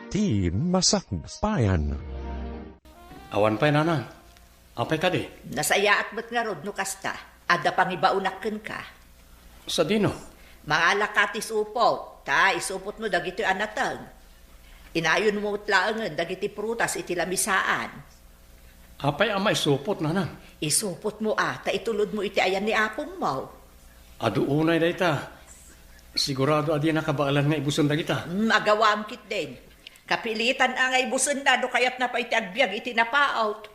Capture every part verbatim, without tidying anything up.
Ti Masakbayan. Awan pay, Nanang. Apay kadi? Nasayaat met ngarud no kasta. Adda pangibaonak kenka. Sadino? Mangalaka ti supot, ta isupotmo dagitoy a nateng. Inayonmo met laengen dagiti prutas iti lamisaan. Apay a maisupot, Nanang? Isupotmo a, ta itulodmo iti ayan ni apongmo. Adu unay dayta. Sigurado a dina kabaelan nga ibusen dagita. Hmm, agawam ketdin. Kapilitan a nga ibusenna no kayatna pay ti agbiag iti napaut.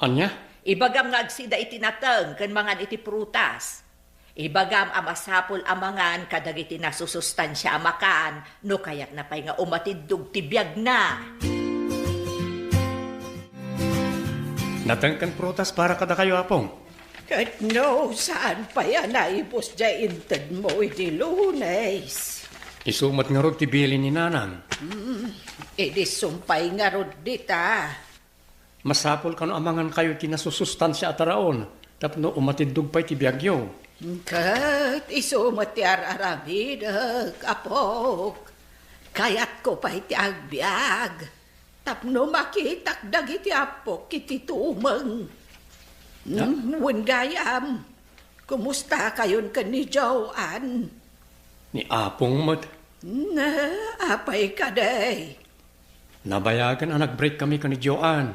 Ania? Ibagam nga agsida iti nateng ken mangan iti prutas. Ibagam a masapul a mangan kadagiti nasusustansia a makan no kayatna pay nga umatiddog ti biagna. Nateng ken prutas para kadakayo, Apong. Ket no, saan pay a naibus diay intedmo idi Lunes? Isu met ngarud ti bilin ni Nanang. Hmm, idi sumpay ngarud dita. Masapul kano a mangankayo ti nasusustansia a taraon tapno umatiddog pay ti biagyo. Ket isu met ti ar-aramidek, apok. Kayatko pay ti agbiag tapno makitak dagiti appok iti tumeng. Ah? Hmm, wen gayam, kumustakayon ken ni Joan? Ni Apong met. Na, apay kadi? Nabayagen a nag-break kami ken ni Joan.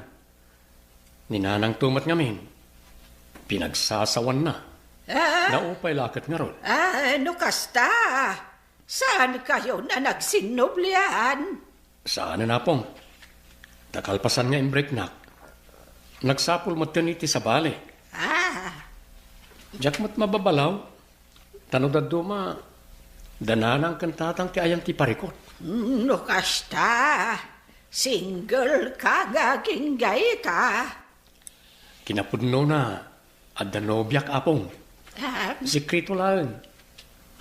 Ni Nanangto met ngamin, pinagsasawanna. Ah? Naupay la ket ngarud. Ah, no kasta, saankayon a nagsinnublian? Saanen, Apong. Ta kalpasan nga imbreaknak, nagsapul metten iti sabali. Ah. Diak met mababalaw. Ta no dadduma, da Nanang ken Tatang ti ayan ti parikut. No kasta, single ka nga agingga ita. Kinapudnona, adda nobiak, Apong. Ah. Sekreto laeng.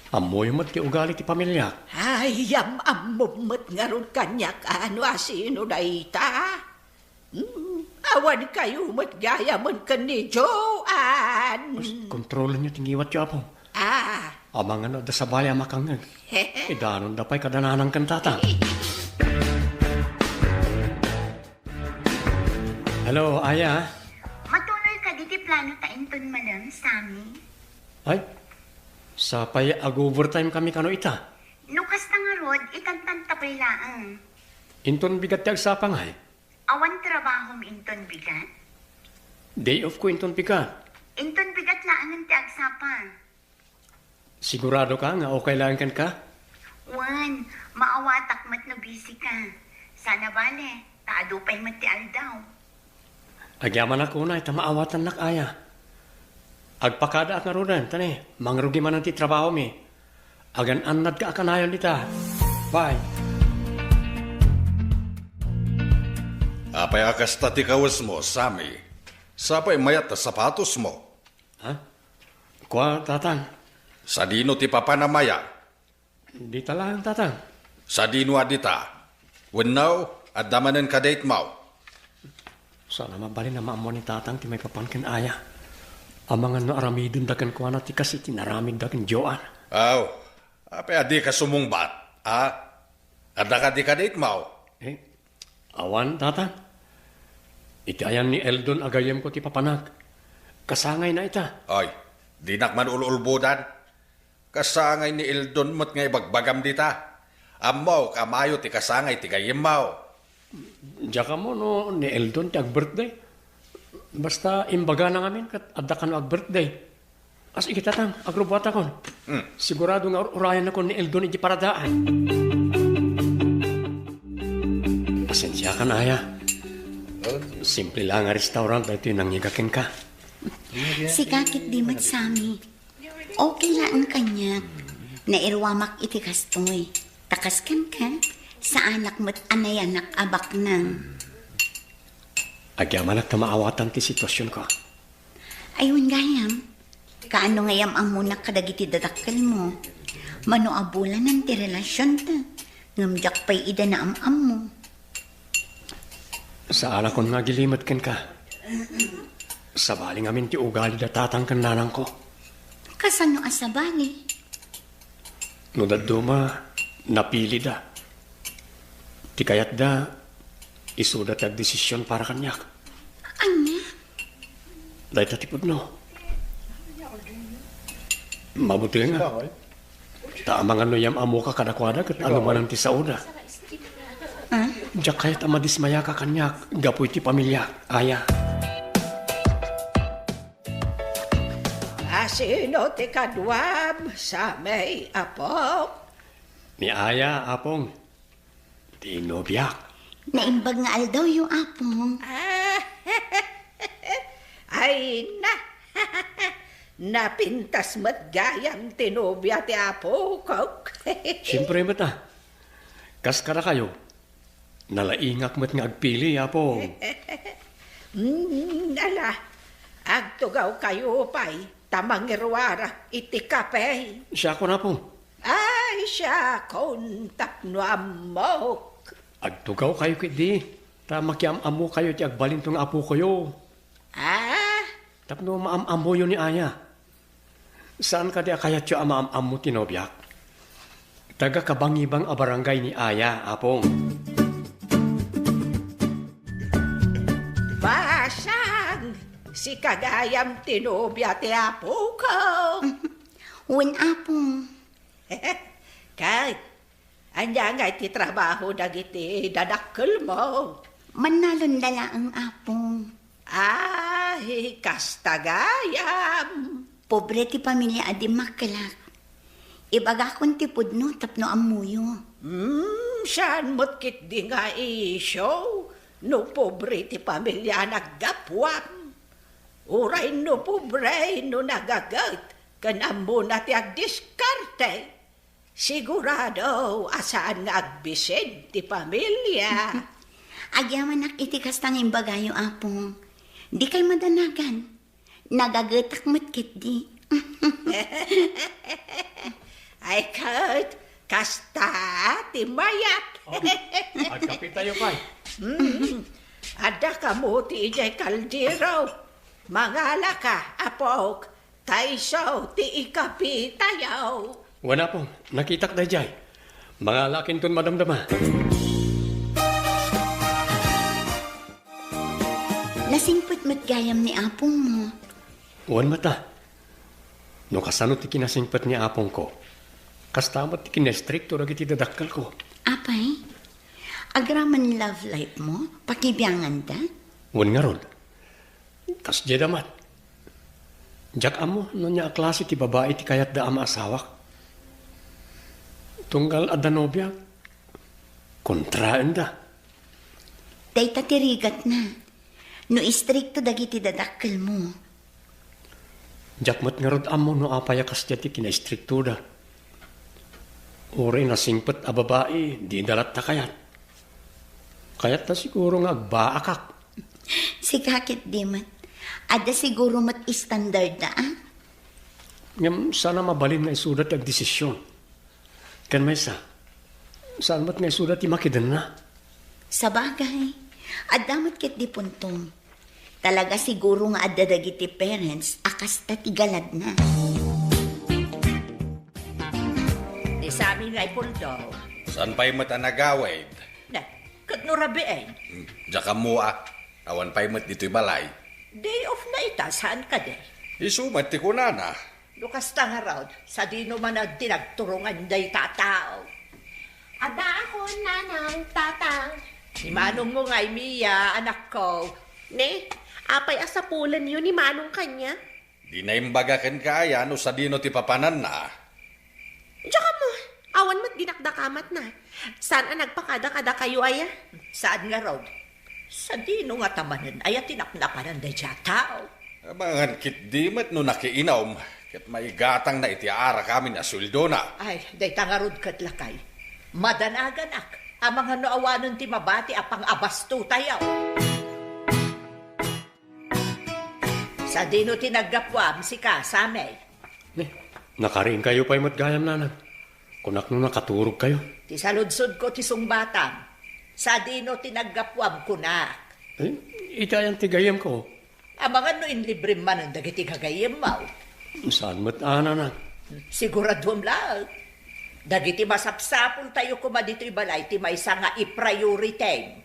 Ammoyo met ti ugali ti pamiliak. Ay, am-ammom met ngarud kaniak a no asino dayta. Hmm, awankayo met gayamen ken ni Joan. As, kontrolenyo ti ngiwatyo, Apo. Ah. Amangan no adda sabali a makangngeg, idanonda pay kada Nanang ken Tatang. Hello, Aya. Matunoy kadi ti plano ta inton malem, Sammy? Ay, sapay ag-overtime kami kano ita. No kasta ngarud, itantanta pay laeng. Inton bigat ti agsapa ngay? Awan trabahom inton bigat? Day off ko inton bigat. Inton bigat laengen ti agsapa. Sigurado ka nga okay laeng kenka? Wen, maawatak met no busy ka. Sana bale, ta adu pay met ti aldaw. Agyamanak unay ta maawatannak aya. Agpakadaak ngaruden, ta ne, mangrugi manen ti trabahomi. Agan-annadka a kanayon dita. Bye. Apay a kasta ti kawesmo, Sammy? Sapay mayat a sapatosmo. Ha? Kua, Tatang. Sadino ti papan a maya? Dita laeng, Tatang. Sadino a dita? Wenno, adda manen ka-date mo? Saan a mabalin a maammo ni Tatang ti maipapan ken aya. Amangan no aramidenda kenkuana ti kas iti naramidda ken Joan. Aw, apay a dika sumungbat, a? Adda kadi ka-date mo? Eh, awan, Tatang. Iti ayan ni Eldon a gayyemko ti papanak. Kasangayna ita. Ay, dinak man ul-ulbodan. Kasangay ni Eldon met nga ibagbagam dita. Ammok a mayo ti kasangay ti gayyemmo. Diak ammo no ni Eldon ti ag-birthday. Basta imbagana ngamin ket adda kano ag-birthday. As iti, Tatang, agrubuatakon. Hmm. Sigurado nga ur-urayannakon ni Eldon iti paradaan. Pasensiakan, aya. Simple la nga restaurant daytoy nangngiga kenka. Sika ketdi met, Sammy. Okay laeng kaniak. Nairuamak iti kastoy. Ta kas kenka, saanak met a nayanak a baknang. Agyamanak ta maawatan ti situasionko. Ay, wen gayam, kaano nga yam-ammonak kadagiti dadakkelmo? Mano a bulanen ti relasionta, ngem diak pay ida naam-ammo. Saanakon nga agilimed kenka. Sabali ngamin ti ugali da tatang ken nanangko. Kasano a sabali? No dadduma, napilida. Ti kayatda, isuda ti agdesision para kaniak. Ania? Dayta ti pudno. Mabuti nga. Ta amangan no yam-ammoka kadakuada ket ano manen ti saoda. Ah? Diak kayat a madismayaka kaniak gapu iti pamiliak, Aya. A sino ti kaduam, Samay, Apong? Ni Aya, Apong. Ti nobiak. Naimbag nga aldawyo, Apong. Ah, ay na. Napintas met gayam ti nobia ti apok. Siempre met, ah. Kas kadakayo, nalaingak met nga agpili, Apong. Mm, ala, agtugawkayo pay ta mangiruarak iti kape. Siakon, Apong. Ay, siakon tapno ammok. Agtugawkayo ketdi, ta makiam-ammokayo iti agbalinto nga apokayo. Ah? Tapno maam-ammoyo ni Aya. Saan kadi a kayatyo a maam-ammo ti nobiak? Taga Kabangibang a barangay ni Aya, Apong. Basang, sika gayam ti nobia ti apok. Wen, Apong. Ket, ania ngay ti trabaho dagiti dadakkelmo? Mannalon da laeng, Apong. Ay, kasta gayam. Pobre ti pamilia a dimmakkelak. Ibagakon ti pudno tapno ammoyo. Hmm, saan met ketdi nga isyu no pobre ti pamilia a naggapuam. Uray no pobre no nagaget ken ammona ti agdiskarte. Sigurado a saan nga agbisin ti pamilia. Agyamanak iti kasta nga imbagayo, Apong. Dikay madanagan. Nagagetak met ketdi. Ay, ket, kasta ti mayat. Oh, agkapitayo pay. Mm. Adda kamo ti idiay kaldero. Mangalaka, apok. Ta isu ti ikapitayo. Wen, Apong, nakitak daydiay. Mangalakinton madamdama. Nasingpet met gayam ni apongmo. Wen met a. No kasano ti kinasingpet ni apongko, kasta met ti kinaistrikto dagiti dadakkelko. Apay, agraman love life mo, pakibianganda? Wen ngarud. Kasdiay da met. Diak ammo no ania a klase ti babai ti kayatda a maasawak. Tunggal adda nobiak, kontraenda. Dayta ti rigatna. No istrikto dagiti dadakkelmo. Diak met ngarud ammo no apay a kasdiay ti kinaistriktoda. Uray nasingpet a babai, dida latta kayat. Kayatda siguro nga agbaakak. Sika ketdi met. Adda siguro met standard da, a? Ngem saan a mabalin nga isuda ti agdesision. Ken maysa, saan met nga isuda ti makidenna. Sabagay, adda met ketdi puntom. Talaga siguro nga adda dagiti parents a kasta ti galadna. Ni Sammy nga ipuldo. Saan pay met a nagawid? Na, ket no rabiin? Hmm, diak ammo a. Awan pay met ditoy balay. Day off na ita, saan kadi? Isu met ti kunana. No kasta ngarud, sadino man ti nagturongan dayta a tao? Addaakon, Nanang, Tatang. Ni manongmo ngay, Mia, anakko. Ne, apay a sapulenyo ni Manong kaniak? Di naimbaga kenka aya no sadino ti papananna? Diak ammo, awan met dinakdakamatna. Saan a nagpakada kadakayo aya? Saan ngarud? Sadino ngata manen aya ti napnapanan daydiay a tao? Amangan ketdi met no nakiinum, ket maigatangna iti arak amin a sueldona. Ay, dayta ngarud ket lakay. Madanaganak, amangan no awanen ti mabati a pangabastotayo. Sadino ti naggapuam, sika, Sammy? Ne, nakariingkayo pay met gayam, Nanang. Kunak no nakaturogkayo. Ti saludsodko ti sungbatam. Sadino ti naggapuam, kunak? Eh, iti ayan ti gayyemko. Amangan no inlibrem manen dagiti gagayyemmo. Saan met a, Nanang? Siguraduem laeng. Dagiti masapsapultayo koma ditoy balay ti maysa nga i-priority.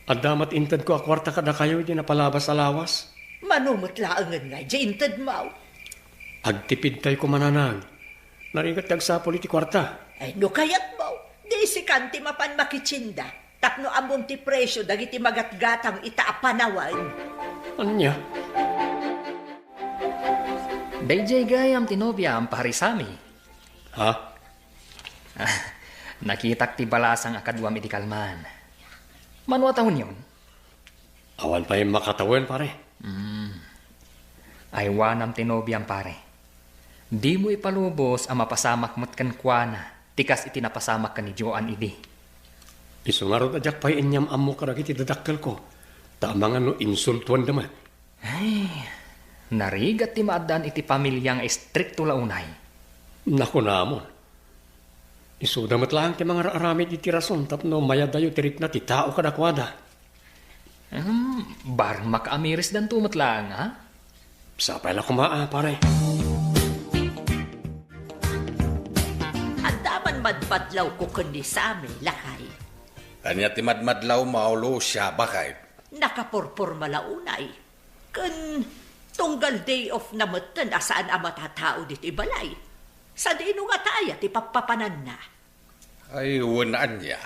Adda met intedko a kuarta kadakayo iti napalabas a lawas. Mano met laengen nga idiay intedmo? Agtipidtayo koma, Nanang. Narigat ti agsapul iti kuarta. Ay, no kayatmo, di sikan ti mapan makitienda. Tapno ammom ti presio dagiti magatgatang ita a panawen. Ania? Daydiay gayam ti nobiam, Pare Sammy. Ha? Nakitak ti balasang a kaduam iti kalman. Mano a tawenyon? Awan pay makatawen, pare. Hmm. Aywanam ti nobiam, pare. Dimo ipalubos a mapasamak met kenkuana ti kas iti napasamak ken ni Joan idi. Isu ngarud a diak pay inyam-ammo kadagiti dadakkelko, ta amangan no insultuanda met. Ay, narigat ti maaddaan iti pamilia nga istrikto la unay. Nakunamon. Isuda met laeng ti mangar-aramid iti rason tapno mayadayo ti rikna ti tao kadakuada. Hmm, bareng makaamirisdanto met laeng, ha? Sapay la koma, a, pare. Adda man madmadlawko ken ni Sammy, lakay. Ania ti madmadlawmo, Lucia, baket? Nakapurporma la unay. Ken tunggal day off na metten a saan a matatao ditoy balay. Sadino ngata aya ti pappapananna? Ay, wen ania.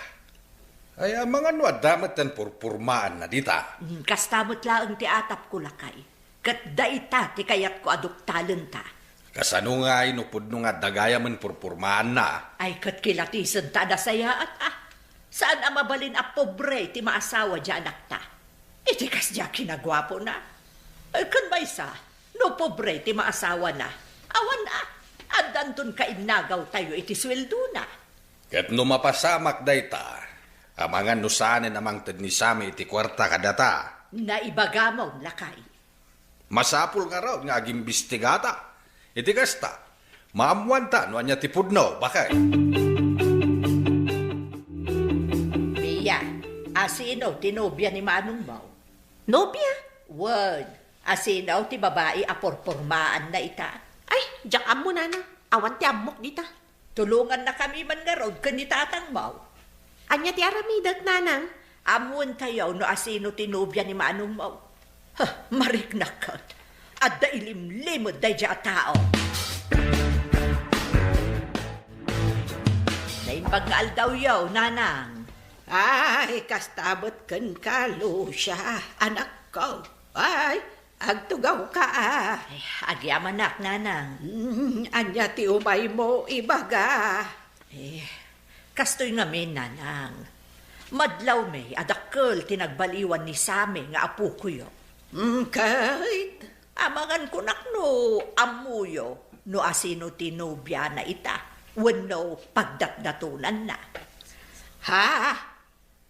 Ay, amangan no adda metten purpurmaanna dita. Hmm, kasta met laeng ti atapko, lakay. Ket dayta ti kayatko a duktalenta. Kasano ngay no pudno nga adda gayamen purpurmaanna? Ay, ket kilatisenta a nasayaat, a. Saan a mabalin a pobre ti maasawa diay anakta. Iti kasdiay a kinaguapona. Ay, ken maysa, no pobre ti maasawana, awan a, addanton kainnagawtayo iti sueldona. Ket no mapasamak dayta, amangan no saanen a mangted ni Sammy iti kuarta kadata. Naibagamon, lakay. Masapul ngarud nga agimbistigata. Iti kasta, maammoanta no ania ti pudno, baket. Bia, asino ti nobia ni manongmo? Nobia? Wen, asino ti babai a purpurmaanna ita? Ay, diak ammo, Nanang. Awan ti ammok dita. Tulongannakami man ngarud ken ni tatangmo. Ania ti aramidek, Nanang? Ammoentayo no asino ti nobia ni manongmo. Huh, mariknak ket. Adda ilimlimed daydiay a tao. Naimbag nga aldawyo, Nanang. Ay, kasta met kenka, Lucia, anakko. Ay, agtugawka, a. Ay, agyamanak, Nanang. Mm, ania ti umaymo ibaga? Eh, kastoy ngamin, Nanang. Madlawmi a dakkel ti nagbaliwan ni Sammy nga apokoyo. Mm, ket? Amangan kunak no ammoyo no asino ti nobiana ita wenno pagdatdatonanna. Ha?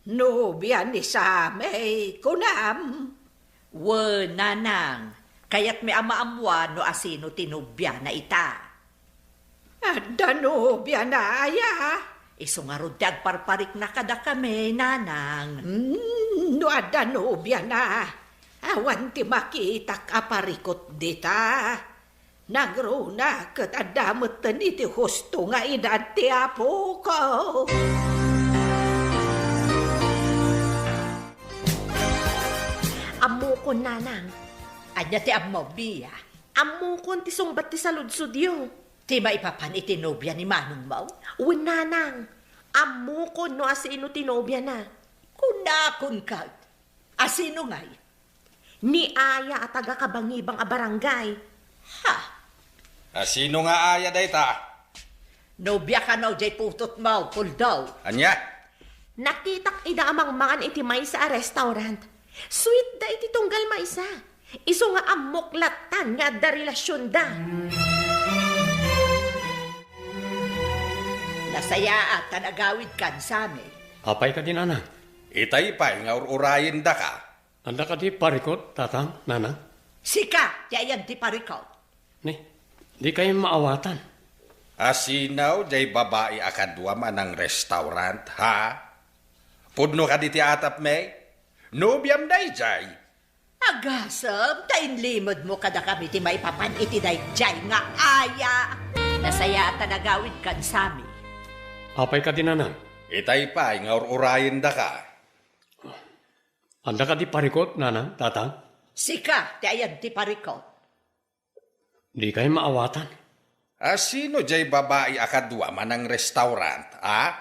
Nobia ni Sammy, kunam? Wen, Nanang, kayatmi a maammoan no asino ti nobiana ita. Adda nobiana aya? Isu ngarud ti agparparikna kadakami, Nanang. Hmm, no adda nobiana, awan ti makitak a parikut dita. Nangruna ket adda metten iti husto nga edad ti apoko. Ammokon, Nanang. Ania ti ammo, Bia? Ammokon ti sungbat ti saludsodyo. Ti maipapan iti nobia ni manongmo? Wen, Nanang. Ammokon no asino ti nobiana. Kunakon ket. Asino ngay? Ni Aya a taga-Kabangibang a barangay. Ha? Asino nga Aya dayta? Nobia kano diay putotmo, Puldo. Ania? Nakitak ida a mangmangan iti maysa a restaurant. Sweet da iti tunggal maysa. Isu nga ammok lattan nga adda relasionda. Nasayaat ta nagawidkan, Sammy. Apay kadi, Nanang? Itay pay nga ur-urayendaka. Adda kadi parikut, Tatang, Nanang? Sika ti ayan ti parikut. Ni, dikay maawatan. Asino diay babai a kaduam a nang-restaurant, ha? Pudno kadi ti atapmi? Nobiam daydiay? Agasem ta inlimedmo kadakami ti maipapan iti daydiay nga Aya. Nasayaat ta nagawidkan, Sammy. Apay kadi, nanang? Itay pay nga ur-urayendaka. Adda kadi parikot, nanang, tatang? Sika ti ayan ti parikot. Dikay maawatan. A, sino jay babai a kadua manang restaurant, a?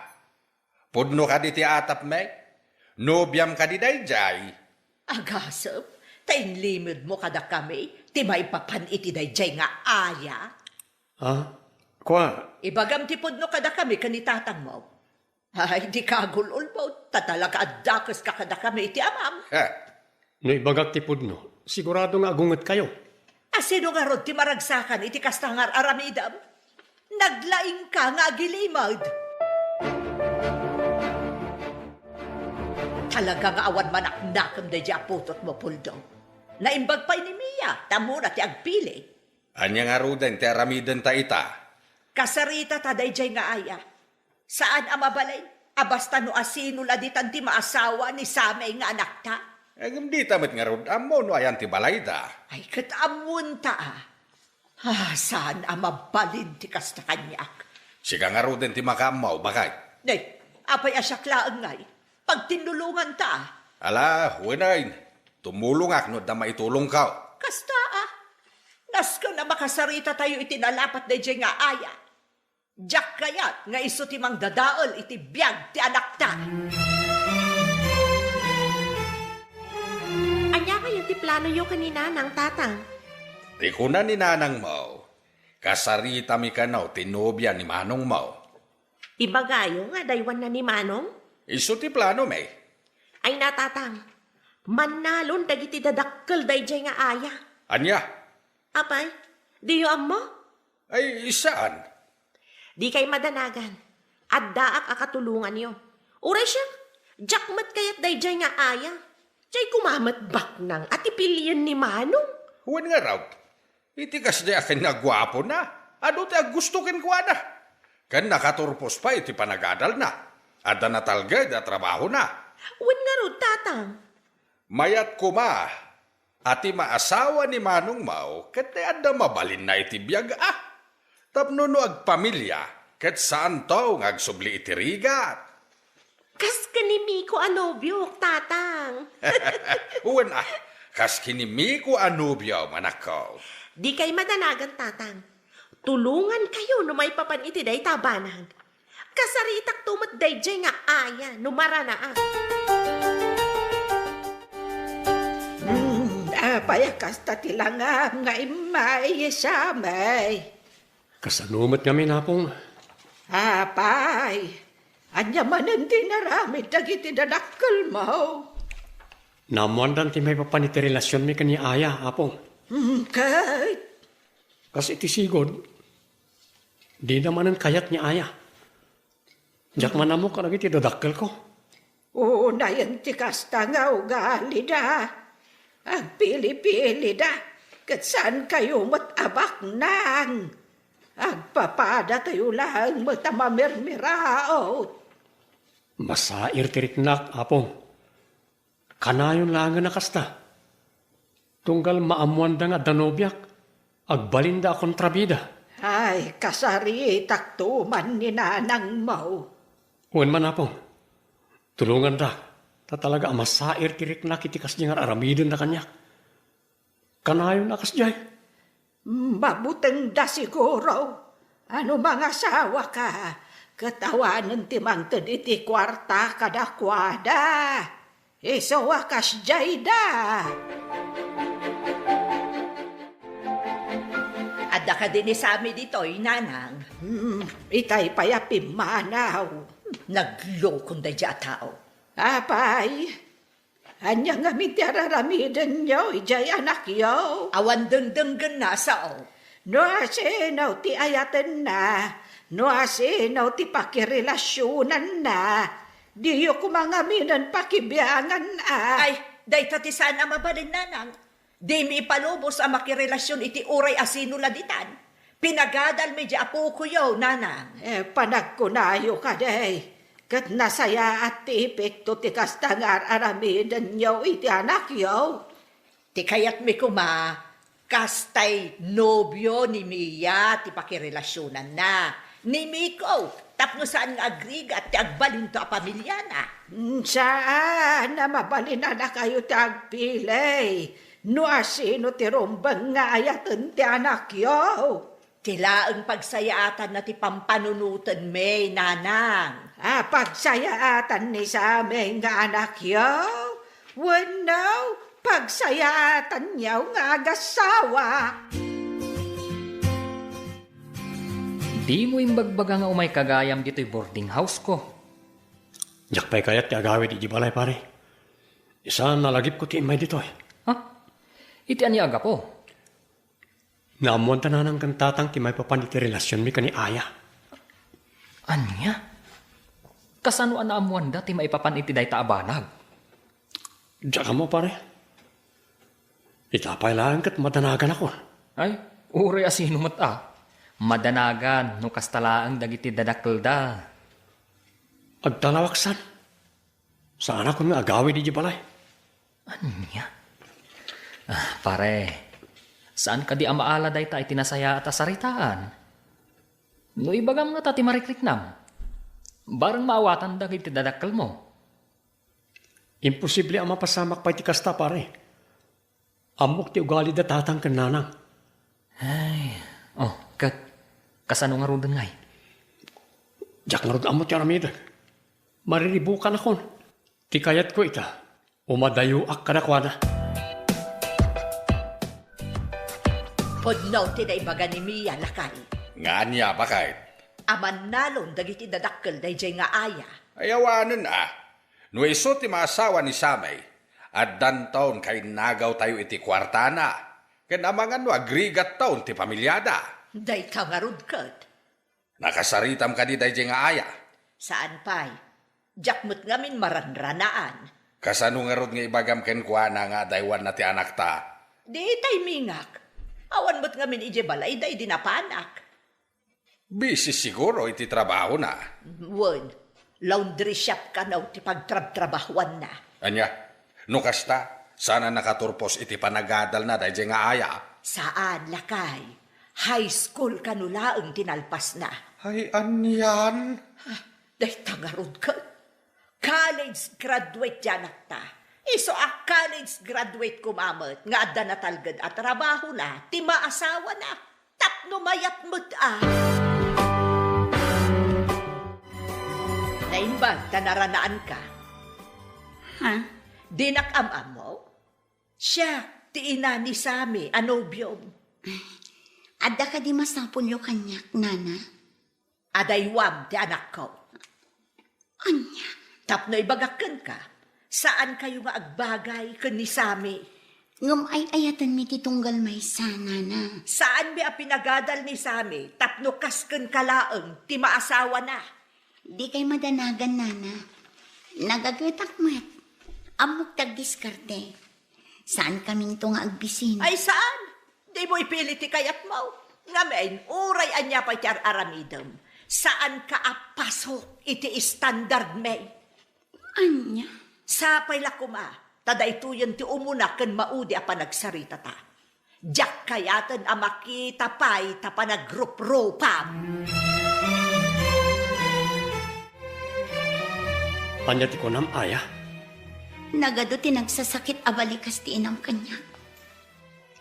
Pudno kadi ti atapmi? Nobiam kadi dayjay? Agasem, ta inlimedmo kadakami ti maipapan iti dayjay nga aya. Ha? Kua? Ibagam ti pudno kadakami ken ni tatangmo. Ay, dika agul-ulbod, ta talaga addakeska kadakami iti amam. Ha? No ibagak ti pudno, sigurado nga agungetkayo. A, sino ngarud ti maragsakan iti kasta nga ar-aramidem? Naglaingka nga agilimed. Talaga nga awan manaknakem daydi a putotmo, Puldo. Naimbag pay ni Mia, ta ammona ti agpili. Ania ngaruden ti aramidenta ita? Kasaritata daydiay nga aya. Saan a mabalin a basta no asino la ditan ti maasawa ni Sammy nga anakta. Ngem dita met ngarud ammo no ayan ti balayda. Ay, ket ammonta a. Ah, saan a mabalin ti kasta kaniak. Sika ngaruden ti makaammo, baket. Nay, apay a siak laeng ngay? Pagtinnulonganta a. Ala, wen ay, tumulongak no adda maitulongko. Kasta a. Nasken a makasaritatayo iti nalapat daydiay nga aya. Diak kayat nga isu ti mangdadael iti biag ti anakta. Ania kayat ti planoyo ken ni Nanang, Tatang? Ti kuna ni Nanangmo, kasaritami kano ti nobia ni Manongmo. Ibagayo nga adda awan na ni Manong? Isu ti planomi. Ay na, Tatang, mannalon dagiti dadakkel daydiay nga aya. Ania? Apay, diyo ammo? Ay, saan? Dikay madanagan. Addaak a katulonganyo. Uray siak, diak met kayat daydiay nga aya. Diay koma met baknang a ti pilien ni Manong. Wen ngarud, iti kasdiay a ken nga guapona, adu ti aggusto kenkuana. Ken nakaturpos pay iti panagadalna. Adda natalged a trabahona. Wen ngarud, Tatang. Mayat koma a ti maasawa ni Manongmo ket ti adda mabalinna iti biag a. Tapno no agpamilia, ket saanto nga agsubli iti rigat. Kas ken ni Miko a nobiok, Tatang. Wen a, kas ken ni Miko a nobiom, anakko. Dikay madanagan, Tatang. Tulongankayo no maipapan iti dayta banag. Kasaritakto met daydiay nga aya no maranaak. Hmm, apay a kasta ti langam nga immay, Sammy? Kasano met ngamin, Apong? Apay, ania manen ti inaramid dagiti dadakkelmo? Naammoandan ti maipapan iti relasionmi ken ni Aya, Apong. Hmm, ket? Kas iti sigud, dina manen kayat ni Aya. Diak man ammo kadagiti dadakkelko. Unayen ti kasta nga ugalida. Agpili-pilida, ket saankayo met a baknang. Agpapadatayo laeng met a mamirmiraot. Masair ti riknak, Apong. Kanayon laengen a kasta. Tunggal maammoanda nga adda nobiak, agbalinda a kontrabida. Ay, kasaritakto man ni nanangmo. Wen man, Apong, tulongandak, ta talaga a masair ti riknak iti kasdi nga ar-aramidenda kaniak. Kanayon a kasdiay. Mabutengda siguro a no mangasawaka, ket awanen ti mangted iti kuarta kadakuada. Isu a kasdiayda. Adda kadi ni Sammy ditoy, Nanang? Hmm, itay pay a pimmanaw. Naglokon daydi a tao. Apay, ania ngamin ti ar-aramidenyo idiay anakyo? Awan dengdenggenna, sao? No asino ti ayatenna, no asino ti pakirelasionanna, diyo koma ngaminen pakibiangan a. Ay, dayta ti saan a mabalin, Nanang. Dimi ipalubos a makirelasion iti uray asino la ditan. Pinagadalmi di apokoyo, Nanang. Eh, panagkunayo kadi, ket nasayaat ti epekto ti kasta nga ar-aramidenyo iti anakyo. Ti kayatmi koma, kastay nobio ni Mia ti pakirelasionanna. Ni Miko, tapno saan nga agrigat ti agbalinto a pamiliana. Mm, saan a mabalin a dakayo ti agpili no asino ti rumbeng nga ayaten ti anakyo. Ti laeng pagsayaatanna ti pampanunotenmi, nanang. A, pagsayaatan ni Sammy nga anakyo? Wenno, pagsayaatanyo nga agasawa? Dimo imbagbaga nga umaykagayam ditoy boarding house ko. Diak pay kayat ti agawid idiay balay, pare. Saan a lagipko ti immay ditoy. Ha? Iti ania a gapu? Naammoan ta nanang ken tatang ti maipapan iti relasionmi ken ni Aya. Ania? Kasano a naammoanda ti maipapan iti dayta a banag? Diak ammo, pare. Ita pay laeng ket madanaganakon. Ay, uray a sino met a. Madanagan no kasta laeng dagiti dadakkelda. Agtalawak san. Saanakon nga agawid idiay balay. Ania? Ah, pare, saan kadi a maala dayta iti nasayaat a saritaan? No ibagam ngata ti marikriknam, bareng maawatan dagiti dadakkelmo. Imposible a mapasamak pay ti kasta, pare. Ammok ti ugali da tatang ken nanang. Ay, oh, ket kasano ngaruden ngay? Diak ngarud ammo ti aramidek. Mariribukanakon. Ti kayatko ita, umadayoak kadakuada. Pudno ti naibaga ni Mia, lakay. Nga ania, baket? A mannalon dagiti dadakkel daydiay nga Aya. Ay, awanen a. No isu ti maasawa ni Sammy, addanton kainnagawtayo iti kuartana, ken amangan no agrigatton ti pamiliada. Dayta ngarud ket. Nakasaritam kadi daydiay nga Aya? Saan pay. Diak met ngamin maranranaan. Kasano ngarud nga ibagam kenkuana nga adaywanna ti anakta? Di tay mingak. Awan met ngamin idiay balay daydi napanak. Busy siguro iti trabahona. Wen, laundry shop kano ti pagtrabtrabahuanna. Ania? No kasta, saan a nakaturpos iti panagadalna daydiay nga Aya? Saan, lakay. High school kano laeng ti nalpasna. Ay, anian? Ah, dayta ngarud ket. College graduate ti anakta. Isu a college graduate koma met nga adda natalged a trabahona ti maasawana. Tapno mayat met a. Naimbag ta naranaanka. Ha? Dinak am-ammo? Siak ti ina ni Sammy a nobiom. Adda kadi masapulyo kaniak, nana? Adaywam ti anakko. Ania? Tapno ibagak kenka, saankayo nga agbagay ken ni Sammy. Ngem ay-ayatenmi ti tunggal maysa, nana. Saanmi a pinagadal ni Sammy tapno kas kenka laeng ti maasawana. Dikay madanagan, nana. Nagagetak met. Ammok ti agdiskarte. Saankaminto nga agbisin. Ay, saan? Dimo ipili ti kayatmo. Ngamin, uray ania pay ti ar-aramidem, saanka a pasok iti standardmi. Ania? Sapay la koma, ta daytoyen ti umuna ken maudi a panagsaritata. Diak kayaten a makita pay ta panagruprupam. Ania ti kunam, Aya? Nagadu ti nagsasakit a balikas ti inam kaniak.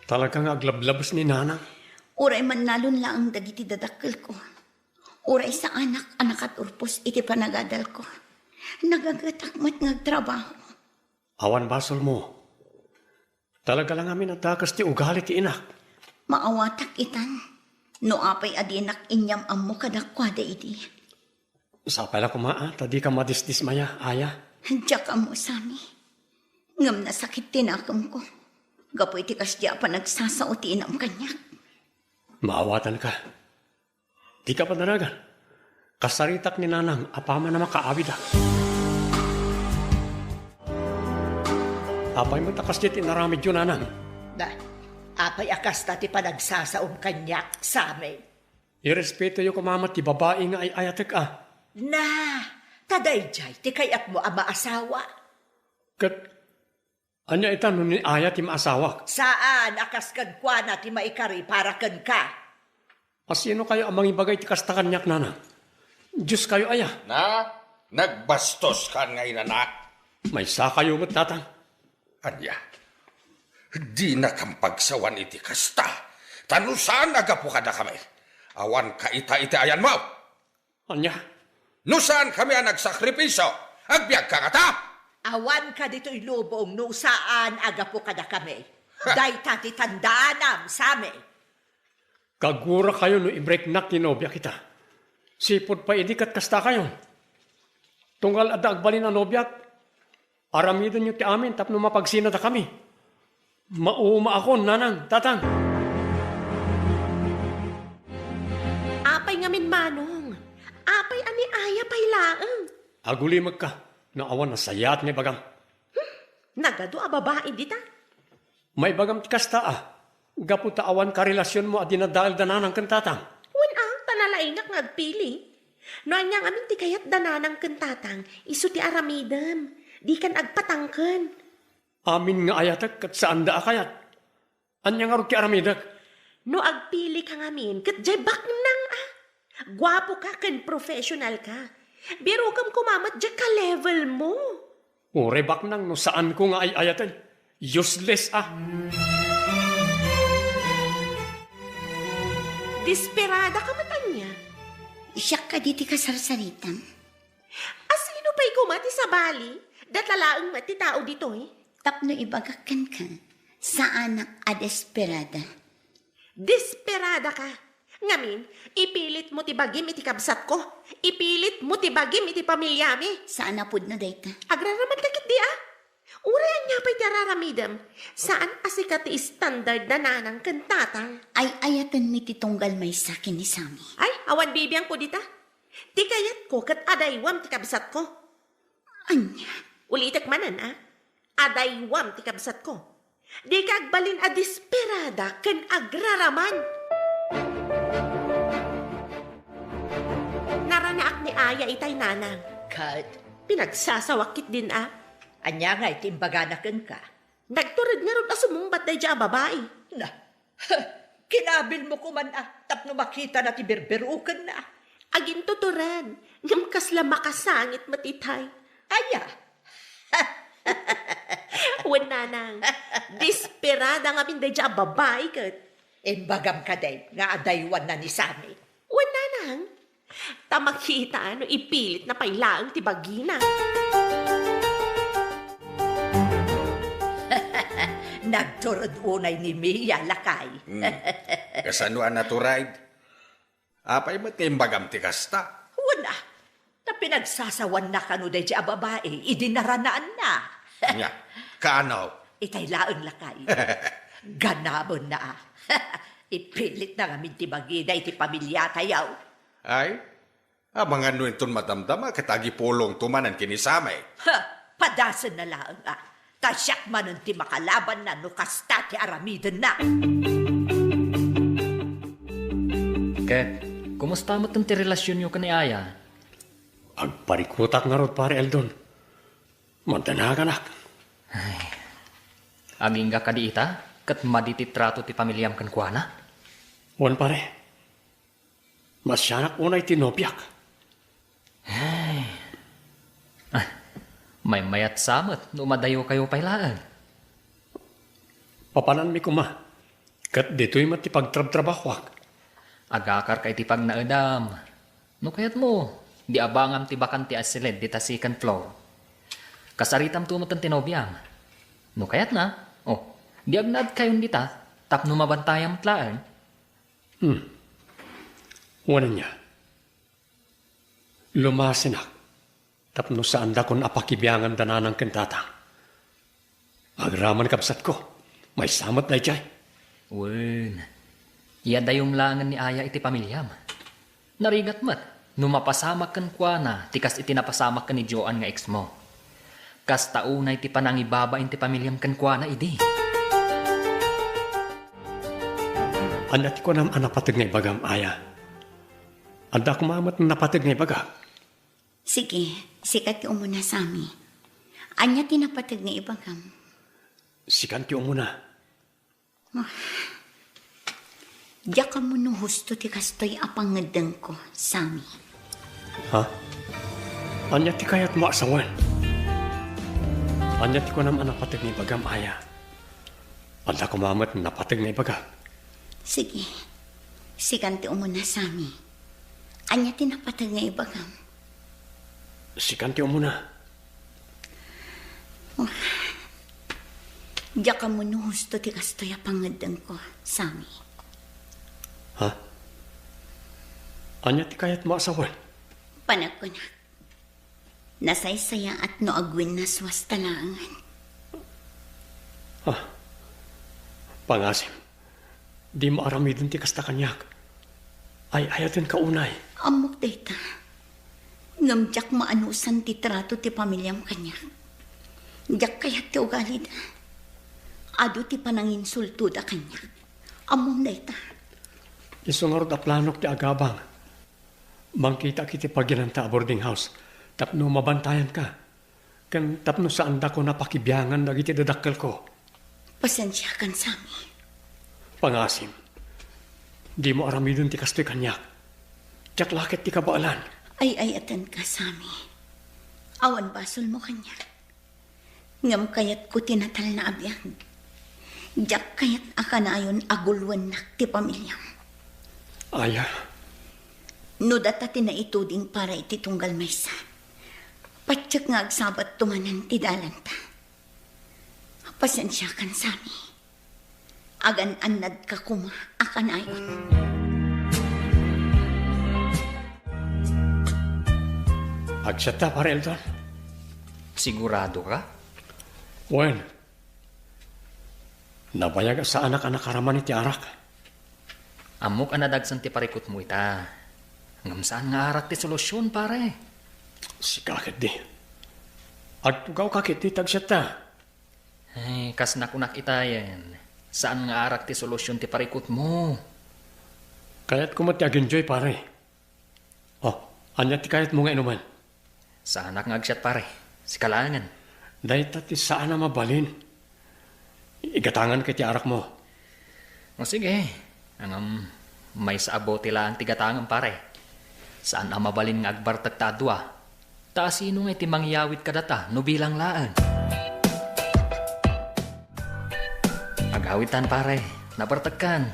Talaga nga aglablabes ni Nanang. Uray mannalon laeng dagiti dadakkelko. Uray saanak a nakaturpos iti panagadalko. Nagagetak met nga agtrabaho. Awan basolmo. Talaga la ngamin a dakes ti ugali ti inak. Maawatak itan, no apay a dinak inyam-ammo kadakuada idi. Sapay la koma, a, ta dika madisdismaya, Aya. Diak ammo, Sammy. Ngem nasakit ti nakemko gapu iti kasdi a panagsasao ti inam kaniak. Maawatanka. Dika padanagan. Kasaritak ni Nanang a paman a makaawidak. Apay met a kasdi ti inaramidyo, Nanang? Da, apay a kasta ti panagsasaom kaniak, Sammy? Irespetoyo koma met ti babai nga ay-ayatek a. Na, ta daydiay ti kayatmo a maasawa. Ket ania ita no ni Aya ti maasawak? Saan a kas kenkuana ti maikari para kenka. A sinokayo a mangibaga iti kasta kaniak, Nanang? Dioskayo aya? Na, nagbastos kan nga inana. Maysakayo met, Tatang. Ania, dinakam pagsawan iti kasta, ta no saan a gapu kadakami, awan ka ita iti ayanmo. Ania? No saan kami a nagsakripisio, agbiagka ngata? Awan ka ditoy lubong no saan a gapu kadakami. Dayta ti tandaanam, Sami. Kagurakayo no ibreknak ti nobiak ita. Sipud pay idi ket kastakayo. Tunggal adda agbalin a nobiak, aramidenyo ti amin tapno mapagsinadakami. Maumaakon, Nanang, Tatang. Apay ngamin, Manong? Apay a ni Aya pay laeng? Agulimekka no awan nasayaat nga ibagam. Hmm, nagadu a babai dita. Maibagam ti kasta a, gapu ta awan karelasionmo a dinadael da Nanang ken Tatang. Wen a, ta nalaingak nga agpili. No ania ngamin ti kayat da Nanang ken Tatang, isu ti aramidem. Dikan agpatangken. Amin nga ayatek ket saanda a kayat. Ania ngarud ti aramidek? No agpili ka ngamin, ket jay baknang a. Guapo ka ken professional ka. Birokam koma met jay ka-level mo. Uray baknang no saanko nga ay-ayaten. Useless a. Desperada ka met ania? Siak kadi ti kasarsaritam. Asino pay koma ti sabali? Data laeng met ti tao ditoy. Tapno ibagak kenka, saanak a desperada. Desperada ka. Ngamin, ipilitmo ti bagim iti kabsatko. Ipilitmo ti bagim iti pamiliami. Saan a pudno dayta. Agraraman ta ketdi a. Uray ania pay ti araramidem, saan a sika ti standard da Nanang ken Tatang. Ay-ayatenmi ti tunggal maysa ken ni Sami. Ay, awan bibiangko dita. Ti kayatko ket adaywam ti kabsatko. Ania? Ulitek manen a. Adaywam ti kabsatko. Dika agbalin a desperada ken agraraman. Naranaak ni Aya itay, Nanang. Ket? Pinagsasawak ketdin a. Ania ngay ti imbagana kenka? Nagtured ngarud a sumungbat daydiay a babai. Na, kinabilmo koman a tapno makitana ti birbirokenna. Agintutured, ngem kasla makasangit met itay. Aya? Wen, Nanang, desperada ngamin daydiay a babai ket. Imbagam kadi nga adaywanna ni Sami. Wen, Nanang, ta makita no ipilitna pay laeng ti bagina. Nagtured unay ni Mia, lakay. Hmm. Kasano a natured? Apay met nga imbagam ti kasta? Wen a, ta pinagsasawanna kano daydiay a babai idi naranaanna. Nya, kaano? Itay laeng, lakay. Ganabenna a. Ipilitna ngamin ti bagina iti pamiliatayo. Ay, amangan no inton madamdama ket agipulongto manen ken ni Sami. Ha, padasenna laeng a. Ta siak manen ti makalabanna no kasta ti aramidenna. Ket, kumusta met ti relasionyo ken ni Aya? Agparikutak ngarud, Pare Eldon. Madanaganak. Ay. Agingga kadi ita, ket madi ti trato ti pamiliam kenkuana? Wen, pare. Masianak unay ti nobiak. Ay. Ah, maymayat sa met no madayokayo pay laeng. Papananmi koma, ket ditoy met ti pagtrabtrabahoak. Agakarka iti pagnaedam. No kayatmo, di abangam ti bakante a silid dita second floor. Kasaritamto met ti nobiam. No kayatna, oh, di agnaedkayon dita, tapno mabantayam met laeng. Hmm. Wen ania? Lumasinak tapno saandakon a pakibiangan da nanang ken tatang. Agraman, kabsatko, maysa met daydiay. Wen, iyadayom laengen ni Aya iti pamiliam. Narigat met no mapasamak kenkuana ti kas iti napasamak ken ni Joan nga ex mo. Kasta unay ti panangibabain ti pamiliam kenkuana idi. Ania ti kunam a napateg nga ibagam, Aya? Adda koma met napateg nga ibagak. Sige, sika ti umuna, Sami. Ania ti napateg nga ibagam? Sikan ti umuna. Ah, diak ammo no husto ti kastoy a pangngeddengko, Sami. Ha? Ania ti kayatmo a sawen? Ania ti kunam a napateg nga ibagam, Aya? Adda koma met napateg nga ibagak. Sige. Sikan ti umuna, Sammy. Ania ti napateg nga ibagam? Sikan ti umuna. Diak ammo no husto ti kastoy a pangngeddengko, Sammy. Ha? Ania ti kayatmo a sawen? Panagkunak, nasaysayaat no agwinnaswasta laengen. Ah, pangasim, dimo aramiden ti kasta kaniak. Ay-ayatenka unay. Ammok dayta. Ngem diak maanusan ti trato ti pamiliam kaniak. Diak kayat ti ugalida. Adu ti pananginsultoda kaniak. Ammom dayta. Isu ngarud a planok ti agabang. Mangkitak iti paginanta a boarding house tapno mabantayanka, ken tapno saandakon a pakibiangan dagiti dadakkelko. Pasensiakan, Sammy. Pangasim, dimo aramiden ti kastoy kaniak. Diak la ket ti kabaelan. Ay-ayatenka, Sammy. Awan basolmo kaniak. Ngem kayatko ti natalna a biag. Diak kayat a kanayon a gulwennak ti pamiliam. Aya. No data ti naituding para iti tunggal maysa, patiek nga agsabatto manen ti dalanta. Pasensiakan, Sammy. Agan-annadka koma a kanayon. Agsiatta, Pare Eldon? Siguradoka? Wen, nabayag a saanak a nakaraman iti arak. Ammok a nadagsen ti parikutmo ita. Ngem saan nga arak ti solusion, pare. Sika ketdi. Agtugawka ketdi, agsiatta. Ay, kas nakunak itayen, saan nga arak ti solusion ti parikutmo. Kayatko met ti agenjoy, pare. Oh, ania ti kayatmo nga inumen? Saanak nga agsiat, pare. Sika laengen. Dayta ti saan a mabalin. Igatanganka iti arakmo. O sige. Ngem, maysa a bote laeng ti gatangem, pare. Saan a mabalin nga agbartek ta a dua. Ta asino ngay ti mangyawid kadata no bilang laeng? Agawidtan, pare. Nabartekkan.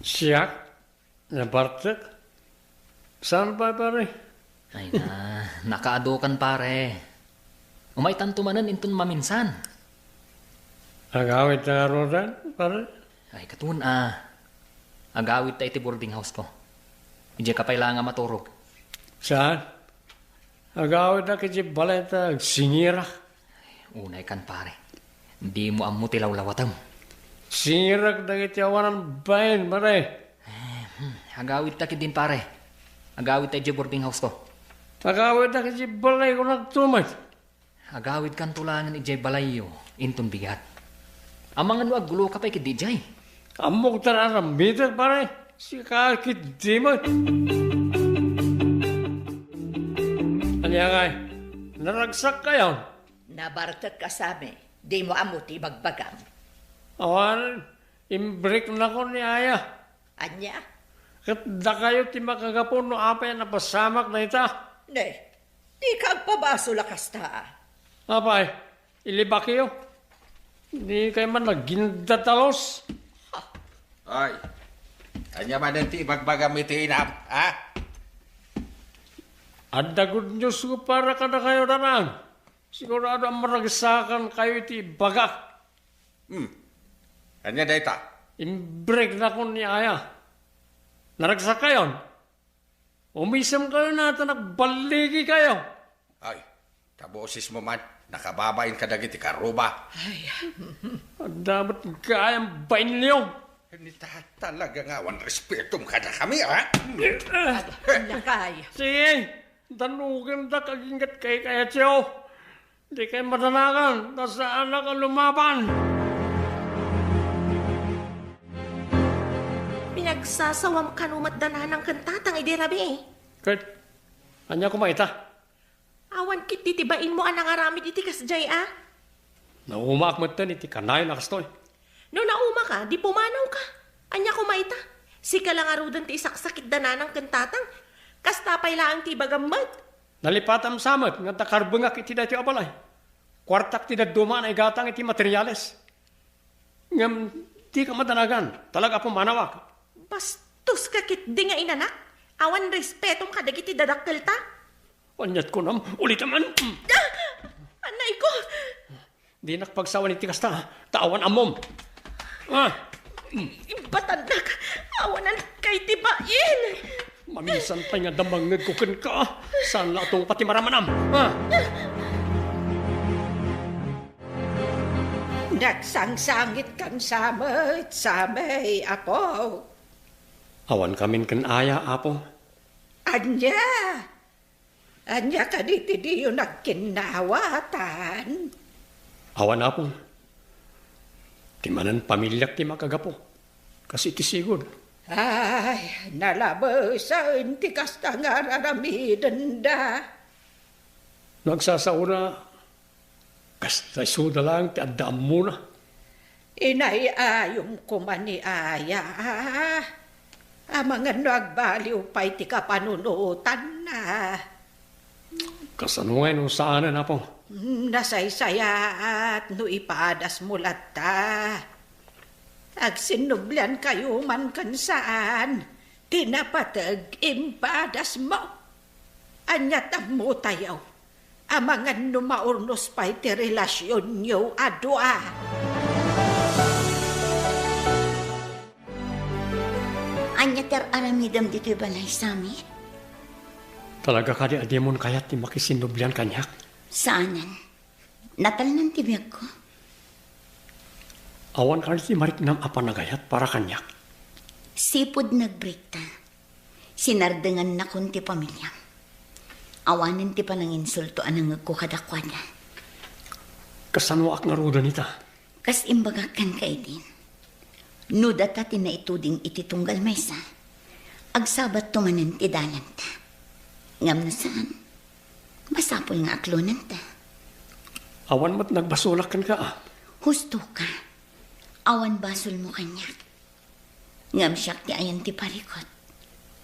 Siak? Nabartek? Saan pay, pare? Ay na, nakaadukan, pare. Umaytanto manen inton maminsan. Agawidta ngaruden, pare? Ay, katon a. Agawidta iti boarding house ko. Idiayka pay laeng a maturog. Saan? Agawidka iti balay ta agsingirak. Unaykan, pare. Dimo ammo ti lawlawatem. Singirak dagiti awanan bain, pare. Eh, hmm. Agawidta ketdin, pare. Agawidta idiay boarding house ko. Agawidka iti balay ko nagtumet. Agawidkanto laengen idiay balayyo, inton bigat. Amangan no agguloka pay ketdi idiay. Ammok ta aramidek, pare. Sika ketdi met. Ania ngay? Naragsak kayon? Nabartek ka, Sammy. Dimo ammo ti ibagbagam. Awan, imbreknakon ni Aya. Ania? Ket dakayo ti makagapu no apay a napasamak dayta. Ne, dika agpabasol a kasta a. Apay, ilibakyo? Dikay man nagindatalos. Ay, ania manen ti ibagbagam iti inam, ha? Adda good news ko para kadakayo, Danang. Sigurado a maragsakan kayo iti ibagak. Hmm. Ania dayta? Imbreknakon ni Aya. Naragsak kayon? Umisem kayo na ta nagballigi kayo. Ay, ta bosesmo man, nakababain kadagiti karuba. Ay. Adda met gayam bainyo. Ni ta talaga nga awan respetom kadakami, ha? Lakay. Sige, danugendak aginggat kay kayatyo. Dikay madanagan, ta saanak a lumaban. Pinagsasawam kano met da nanang ken tatang idi rabii. Ket, ania koma ita? Awan ketdi ti bainmo a nangaramid iti kasdiay a? Naumaak metten iti kanayon a kastoy. No naumaka, di pumanawka. Ania koma ita? Sika la ngaruden ti isaksakit da nanang ken tatang. Kasta pay laeng ti ibagam met. Nalipatam sa met nga adda karbengak iti daytoy a balay. Kuartak ti dadduma a naigatang iti materiales. Ngem dika madanagan, talaga a pumanawak. Bastoska ketdi nga inanak. Awan respetom kadagiti dadakkelta. Aniat kunam, ulitem man. Ah! Anay ko! Dinak pagsawan iti kasta, ta awan ammom. Ah! Ibatannak, awanan kay ti bain. Maminsan pay nga damangngegko kenka, saan la a tungpa ti maramanam. Ah! Nagsangsangitkan sa met, Sammy, Apo. Awan kamin ken Aya, Apo. Ania? Ania kadi ti diyo nagkinnawatan? Awan, Apo. Ti manen pamiliak ti makagapu. Kas iti sigud. Ay, nalabesen ti kasta nga ar-aramidenda. No agsasaona, kasta isuda laeng ti adda ammona. Inay-ayom koma ni Aya. Amangan no agbaliw pay ti kapanunotanna. Kasano ngay no saanen, Apo? Mm, nasaysayaat no ipadasmo latta. Agsinnubliankayo man ken saan, ti napateg impadasmo. Ania ti ammotayo? Amangan no maurnos pay ti relasionyo a dua. Ania ti ar-aramidem ditoy balay, Sammy? Talaga kadi a dimon kayat ti makisinnublian kaniak? Saanen. Natalnan ti biagko. Awan kadi ti mariknam a panagayat para kaniak? Sipud nagbreakta, sinardengannakon ti pamiliam. Awanen ti pananginsulto a nangngegko kadakuada. Kasanoak ngaruden ita? Kas imbagak kenka idi, no data ti naituding iti tunggal maysa, agsabatto manen ti dalanta. Ngem no saan, masapul nga aklonanta. Awan met nagbasolak kenka, a? Husto ka. Awan basolmo kaniak. Ngem siak ti ayan ti parikut.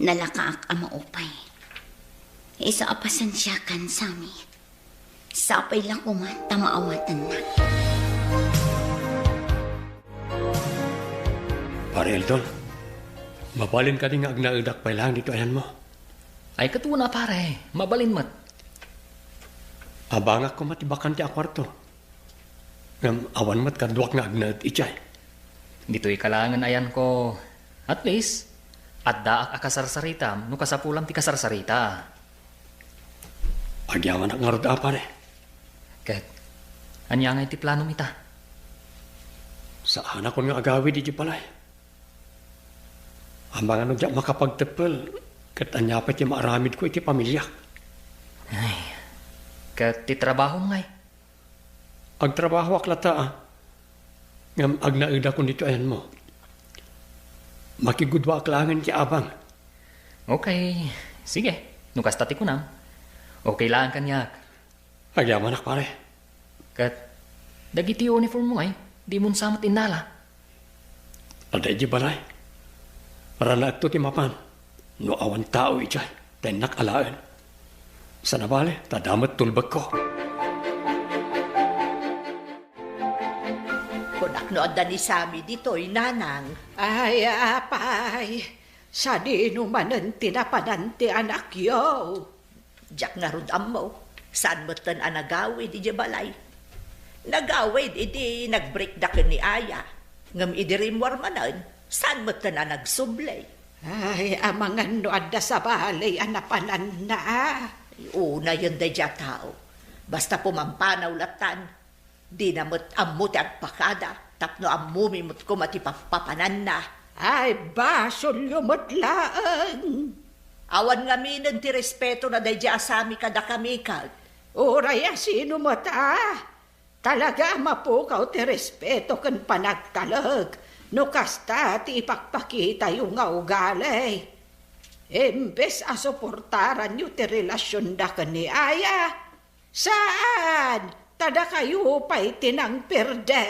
Nalakaak a maupay. Isu a pasensiakan, Sammy. Sapay la koma ta maawatannak. Pare Eldon, mabalin kadi nga agnaedak pay laeng ditoy ayanmo? Ay, ket una, pare, mabalin met. Abangak koma ti bakante a kuarto. Ngem awan met kaduak nga agnaed idiay. Ditoy ka laengen ayanko. At least, addaak a kasarsaritam no kasapulam ti kasarsarita. Agyamanak ngarud a, pare. Ket, ania ngay ti planom ita? Saanakon nga agawid idiay balay. Amangan no diak makapagteppel, ket ania pay ti maaramidko iti pamiliak? Ay, ket ti trabahom ngay? Agtrabahoak latta, a. Ngem agnaedakon ditoy ayanmo. Makigudwaak laengen ti abang. Okay, sige. No kasta ti kunam, okay laeng kaniak. Agyamanak, pare. Ket dagiti uniform mo ay, dimon sa met innala? Adda idiay balay. Ranaekto ti mapan. No awan tao idiay, ta innak alaen. Saan a bale, ta adda met tulbekko. Kunak no adda ni Sammy ditoy, nanang. Ay, apay, sadino manen ti napanan ti anakyo? Diak ngarud ammo, saan metten a nagawid idiay balay. Nagawid idi nagbreakda ken ni Aya, ngem idi rimmuar manen, saan metten a nagsubli. Ay, amangan no adda sabali a napananna, a. Unayen daydiay a tao. Basta pumampanaw lattan. Dina met ammo ti agpakada, tapno ammomi met koma ti pappapananna. Ay, basolyo met laeng. Awan ngaminen ti respetona daydiay a Sammy kadakami ket. Uray a sino met a, talaga a mapukaw ti respeto ken panagtalek no kasta ti ipakpakitayo nga ugali. Imbes a suportaranyo ti relasionda ken ni Aya, saan, ta dakayo pay ti nangperde.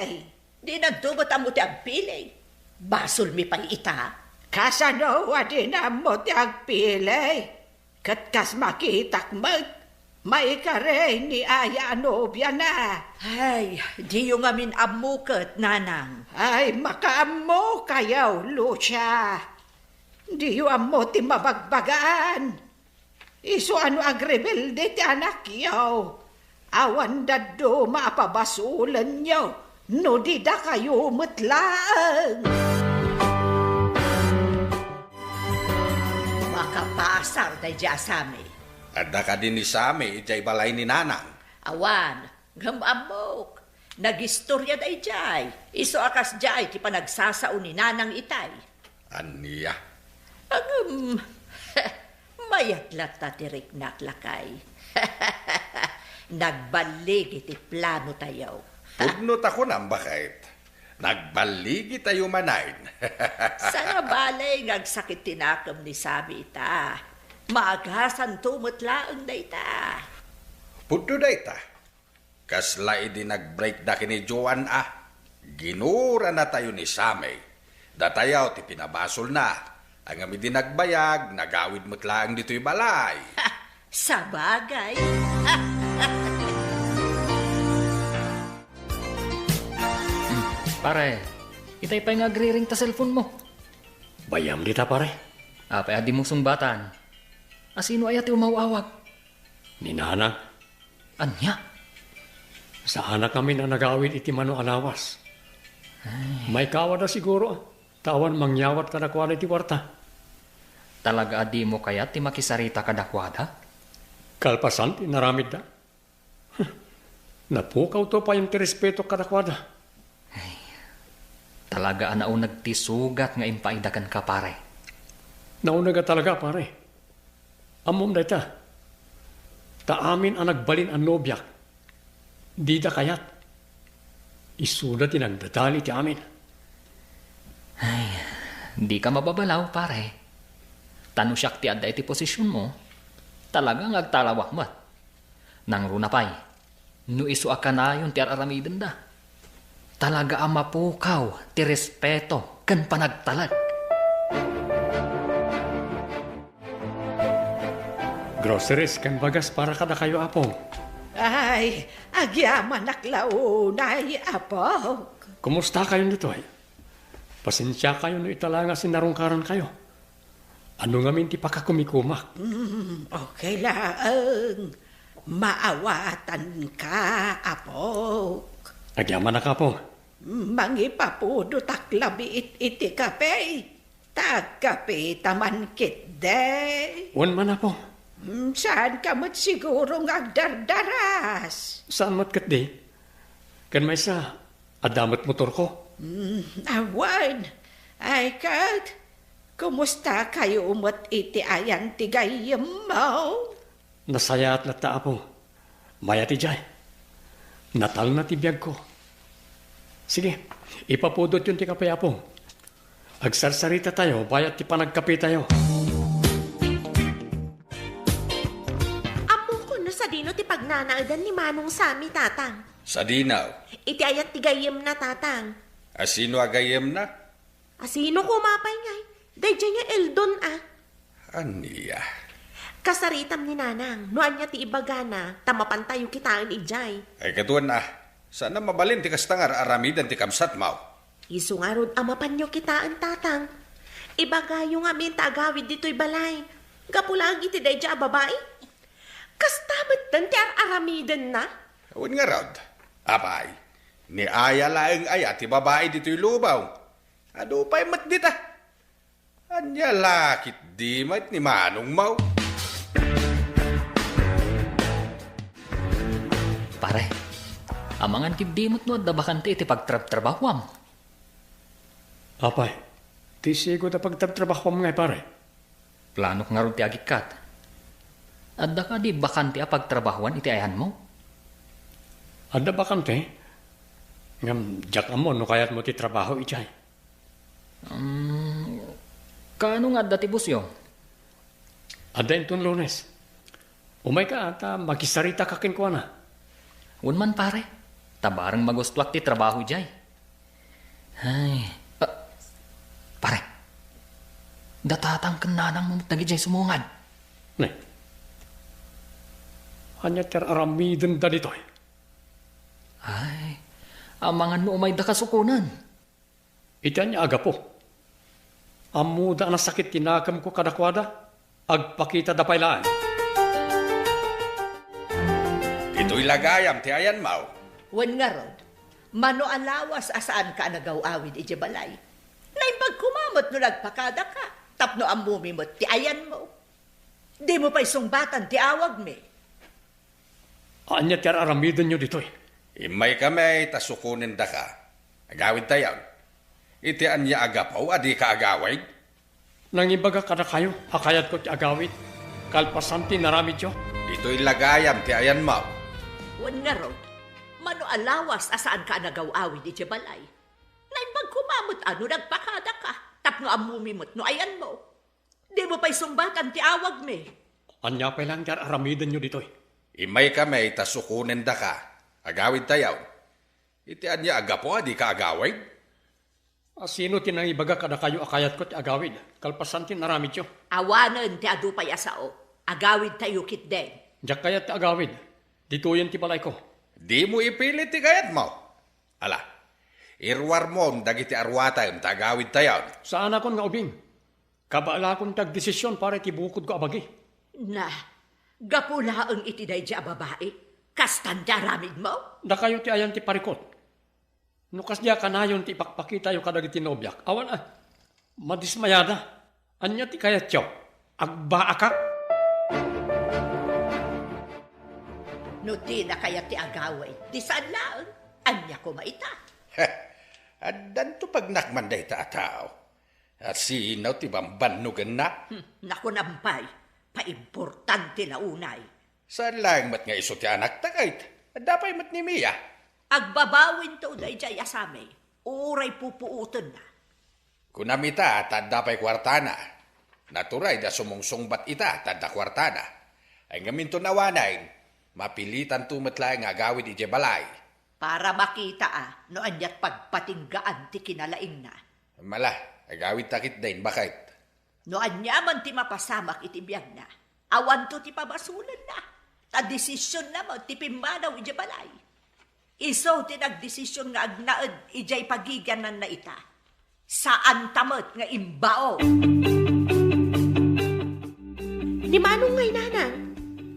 Dinanto met ammo ti agpili. Basolmi pay ita. Kasano a dina ammo ti agpili? Ket kas makitak met, maikari ni Aya a nobiana. Ay, diyo ngamin ammo ket, Nanang. Ay, makaammokayo, Lucia. Diyo ammo ti mabagbagaan. Isu a no agrebelde ti anakyo, awan dadduma a pabasolenyo no di dakayo met laeng. Makapasar daydiay a Sami. Adda kadi ni Sami idiay balay ni Nanang? Awan, ngem ammok. Nagistoria daydiay. Isu a kasdiay ti panagsasao ni Nanang itay. Ania? Ngem, mayat latta ti riknak, lakay. Nagballigi ti planotayo. Pudno ta kunam, baket. Nagballigitayo manen. Saan a bale nga agsakit ti nakem ni Sami ita. Maagasanto met laeng dayta. Pudno dayta. Kasla idi nag-break da ken ni Joan a, ginuranatayo ni Sami. Datayo ti pinabasolna. Ngem idi nagbayag, nagawid met laeng ditoy balay. Sabagay. Hmm, pare, itay pay nga agriring ta cellphone mo. Bayam dita, pare. Apay a dimo sungbatan? A sino aya ti umaw-awag? Ni Nanang. Ania? Saanak ngamin a nagawid iti mano a lawas. Ay. Maikawada siguro, ah. Ta awan mangyawat kadakuada iti kuarta. Talaga a dimo kayat ti makisarita kadakuada? Kalpasan ti inaramidda. Napukawto payen ti respeto kadakuada. Ay, talaga a nauneg ti sugat nga impaayda kenka, pare. Nauneg a talaga, pare. Ammom dayta. Ta amin a nagbalin a nobiak, dida kayat. Isuda ti nagdadali ti amin. Ay, dika mababalaw, pare. Ta no siak ti adda iti posisionmo, talaga nga agtalawak met. Nangruna pay, no isu a kanayon ti ar-aramidenda, talaga a mapukaw ti respeto ken panagtalek. Groceries ken bagas para kadakayo, Apo. Ay, agyamanak la unay, Apo. Kumustakayon ditoy? Pasensiakayo no ita la nga sinarungkarankayo. Ano ngamin ti pakakumikumak? Mm, okay laeng. Maawatanka, Apok. Agyamanak, Apo. Mangipapudotak labi it-, iti kape. Ta agkapeta man ketdi. Wen man, Apo. Mm, saanka met siguro nga agdardaras? Saan met ketdi? Ken maysa, adda met motorko. Mm, awan. Ay, ket, kumustakayo met iti ayan ti gayyemmo? Nasayaat latta, Apo. Mayat idiay. Natalna ti biagko. Sige, ipapudotyon ti kape, Apo. Agsarsarita tayo, bayat ti panagkape tayo. Ammokon no sadino ti pagnanaedan ni Manong Sami, Tatang. Sadino? Iti ayat ti gayyemna, Tatang. A sino a gayyemna? A sino koma pay ngay? Daydiay nga Eldon, a. Ania? Kasaritam ni Nanang, no ania ti ibagana, ta mapantayo kitaen idiay. Ay, kaduan, a. Saan a mabalin ti kasta nga ar-aramiden ti kabsatmo? Isu ngarud a mapanyo kitaen, Tatang. Ibagayo ngamin ta agawid ditoy balay. Gapu laeng iti daydiay a babai. Kasta metten ti ar-aramidenna? Wen ngarud. Apay, ni aya laeng aya ti babai ditoy lubong. Adu pay met dita. Ania la ketdi met ni manongmo? Pare, amangan ketdi met no adda bakante iti pagtrabtrabahuam. Apay, ti sigud a pagtrabtrabahuam ngay, pare? Planok ngarud ti agikkat. Adda kadi bakante a pagtrabahuan iti ayanmo? Adda bakante, ngem diak ammo no kayatmo ti trabaho idiay. Um, kaano nga adda ti bossyo? Adda inton Lunes. Umayka ta makisarita ka kenkuana. Wen man, pare, ta bareng magustuak ti trabaho idiay. Ay, ah, pare, da tatang ken nanangmo met dagidiay sumungad. Ne, Ania ti ar-aramidenda ditoy? Ay, amangan no umayda kasukonan. Iti ania a gapu? Ammoda a nasakit ti nakemko kadakuada, agpakitada pay laeng. Ditoy la gayam ti ayanmo. Wen ngarud, mano a lawas a saanka a nagaw-awid idiay balay? Naimbag koma met no nagpakadaka, tapno ammomi met ti ayanmo. Dimo pay sungbatan ti awagmi. Ania ti ar-aramidenyo ditoy? Immaykami ta sukonendaka. Agawidtayon. Iti ania a gapu a dika agawid? Nangibagak kadakayo a kayatko ti agawid, kalpasan ti inaramidyo. Ditoy la gayam ti ayanmo. Wen ngarud, mano a lawas a saanka a nagaw-awid idiay balay? Naimbag koma met a no nagpakadaka, tapno ammomi met no ayanmo. Dimo pay sungbatan ti awagmi. Ania pay laeng ti ar-aramidenyo ditoy? Immaykami ta sukonendaka. Agawidtayon. Iti ania a gapu a dika agawid? A, sino ti nangibaga kadakayo a kayatko ti agawid, kalpasan ti inaramidyo? Awanen ti adu pay a sao. Agawidtayo ketdin. Diak kayat ti agawid. Ditoyen ti balayko. Dimo ipilit ti kayatmo. Ala, iruarmon dagiti aruatem ta agawidtayon. Saanakon nga ubing. Kabaelakon ti agdesision para iti bukodko a bagi. Na, gapu laeng iti daydiay a babai, kastan ti aramidmo? Dakayo ti ayan ti parikut. No kasdiay a kanayon ti ipakpakitayo kadagiti nobiak, awan a, madismayada. Ania ti kayatyo? Agbaakak? No dina kayat ti agawid, di saan laeng. Ania koma ita? Addanto pagnakman dayta a tao. A, sino ti bambannogenna? Hmm, nakunan pay, paimportante la unay. Saan laeng met nga isu ti anakta ket adda pay met ni Mia. Agbabawinto daydiay a sami, uray pupuotenna. Kunam ita ta adda pay kuartana. Naturay a sumungsungbat ita ta adda kuartana. Ay, ngem inton awanen, mapilitanto met laeng nga agawid idiay balay. Para makita a no aniat pagpatinggaan ti kinalaingna. Mala, agawidta ketdin, baket. No aniaman ti mapasamak iti biagna, awanto ti pamasolenna. Ta desisionna met ti pimmanaw idiay balay. Isu ti nagdesisyon nga agnaed idiay pagigiannanna ita. Saanta met nga imbao. Ni Manong ngay, nanang,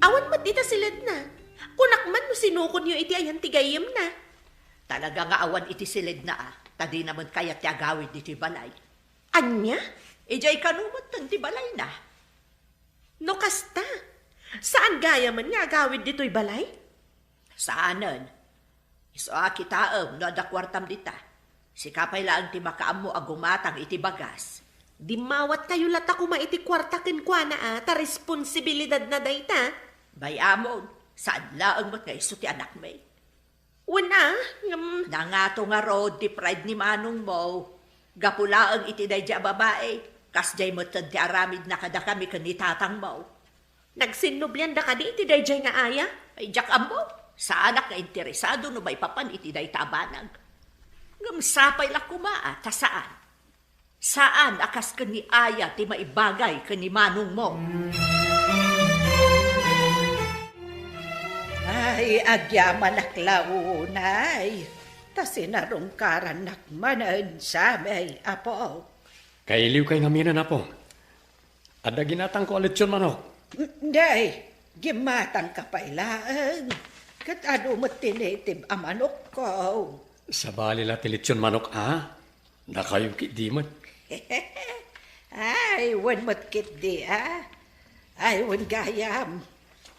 awan met ita siledna. Kunak man no sinukonyo iti ayan ti gayyemna. Talaga nga awan iti siledna a, ta dina met kayat ti agawid ditoy balay. Ania? Idiay kano metten ti balayna. No kasta, saan gayamen nga agawid ditoy balay? Saanen. Isu a kitaem no adda kuartam dita. Sika pay laeng ti makaammo a gumatang iti bagas. Dimmawatkayo latta koma iti kuarta kenkuana a, ta responsibilidadna dayta. Bay-amon, saan laeng met nga isu ti anakmi. Wen a, ngem. Nangato ngarud ti pride ni manongmo. Gapu laeng iti daydiay a babai, kasdiay metten ti aramidna kadakami ken ni tatangmo. Nagsinnublianda kadi iti daydiay nga aya? Ay, diak ammo. Saanak nga interesado no maipapan iti dayta a banag. Ngem sapay la koma a ta saan. Saan a kas ken ni Aya ti maibagay ken ni manongmo. Ay, agyamanak la unay, ta sinarungkarannak manen samay, Apo. Kailiwkay ngamin, Apo. Adda ginatangko a litson manok. Day, gimatangka pay laeng. Ket adu met ti native a manokko. Sabali la ti litson manok, a? Dakayo ketdi met. Ay, wen met ketdi, a? Ay, wen gayam.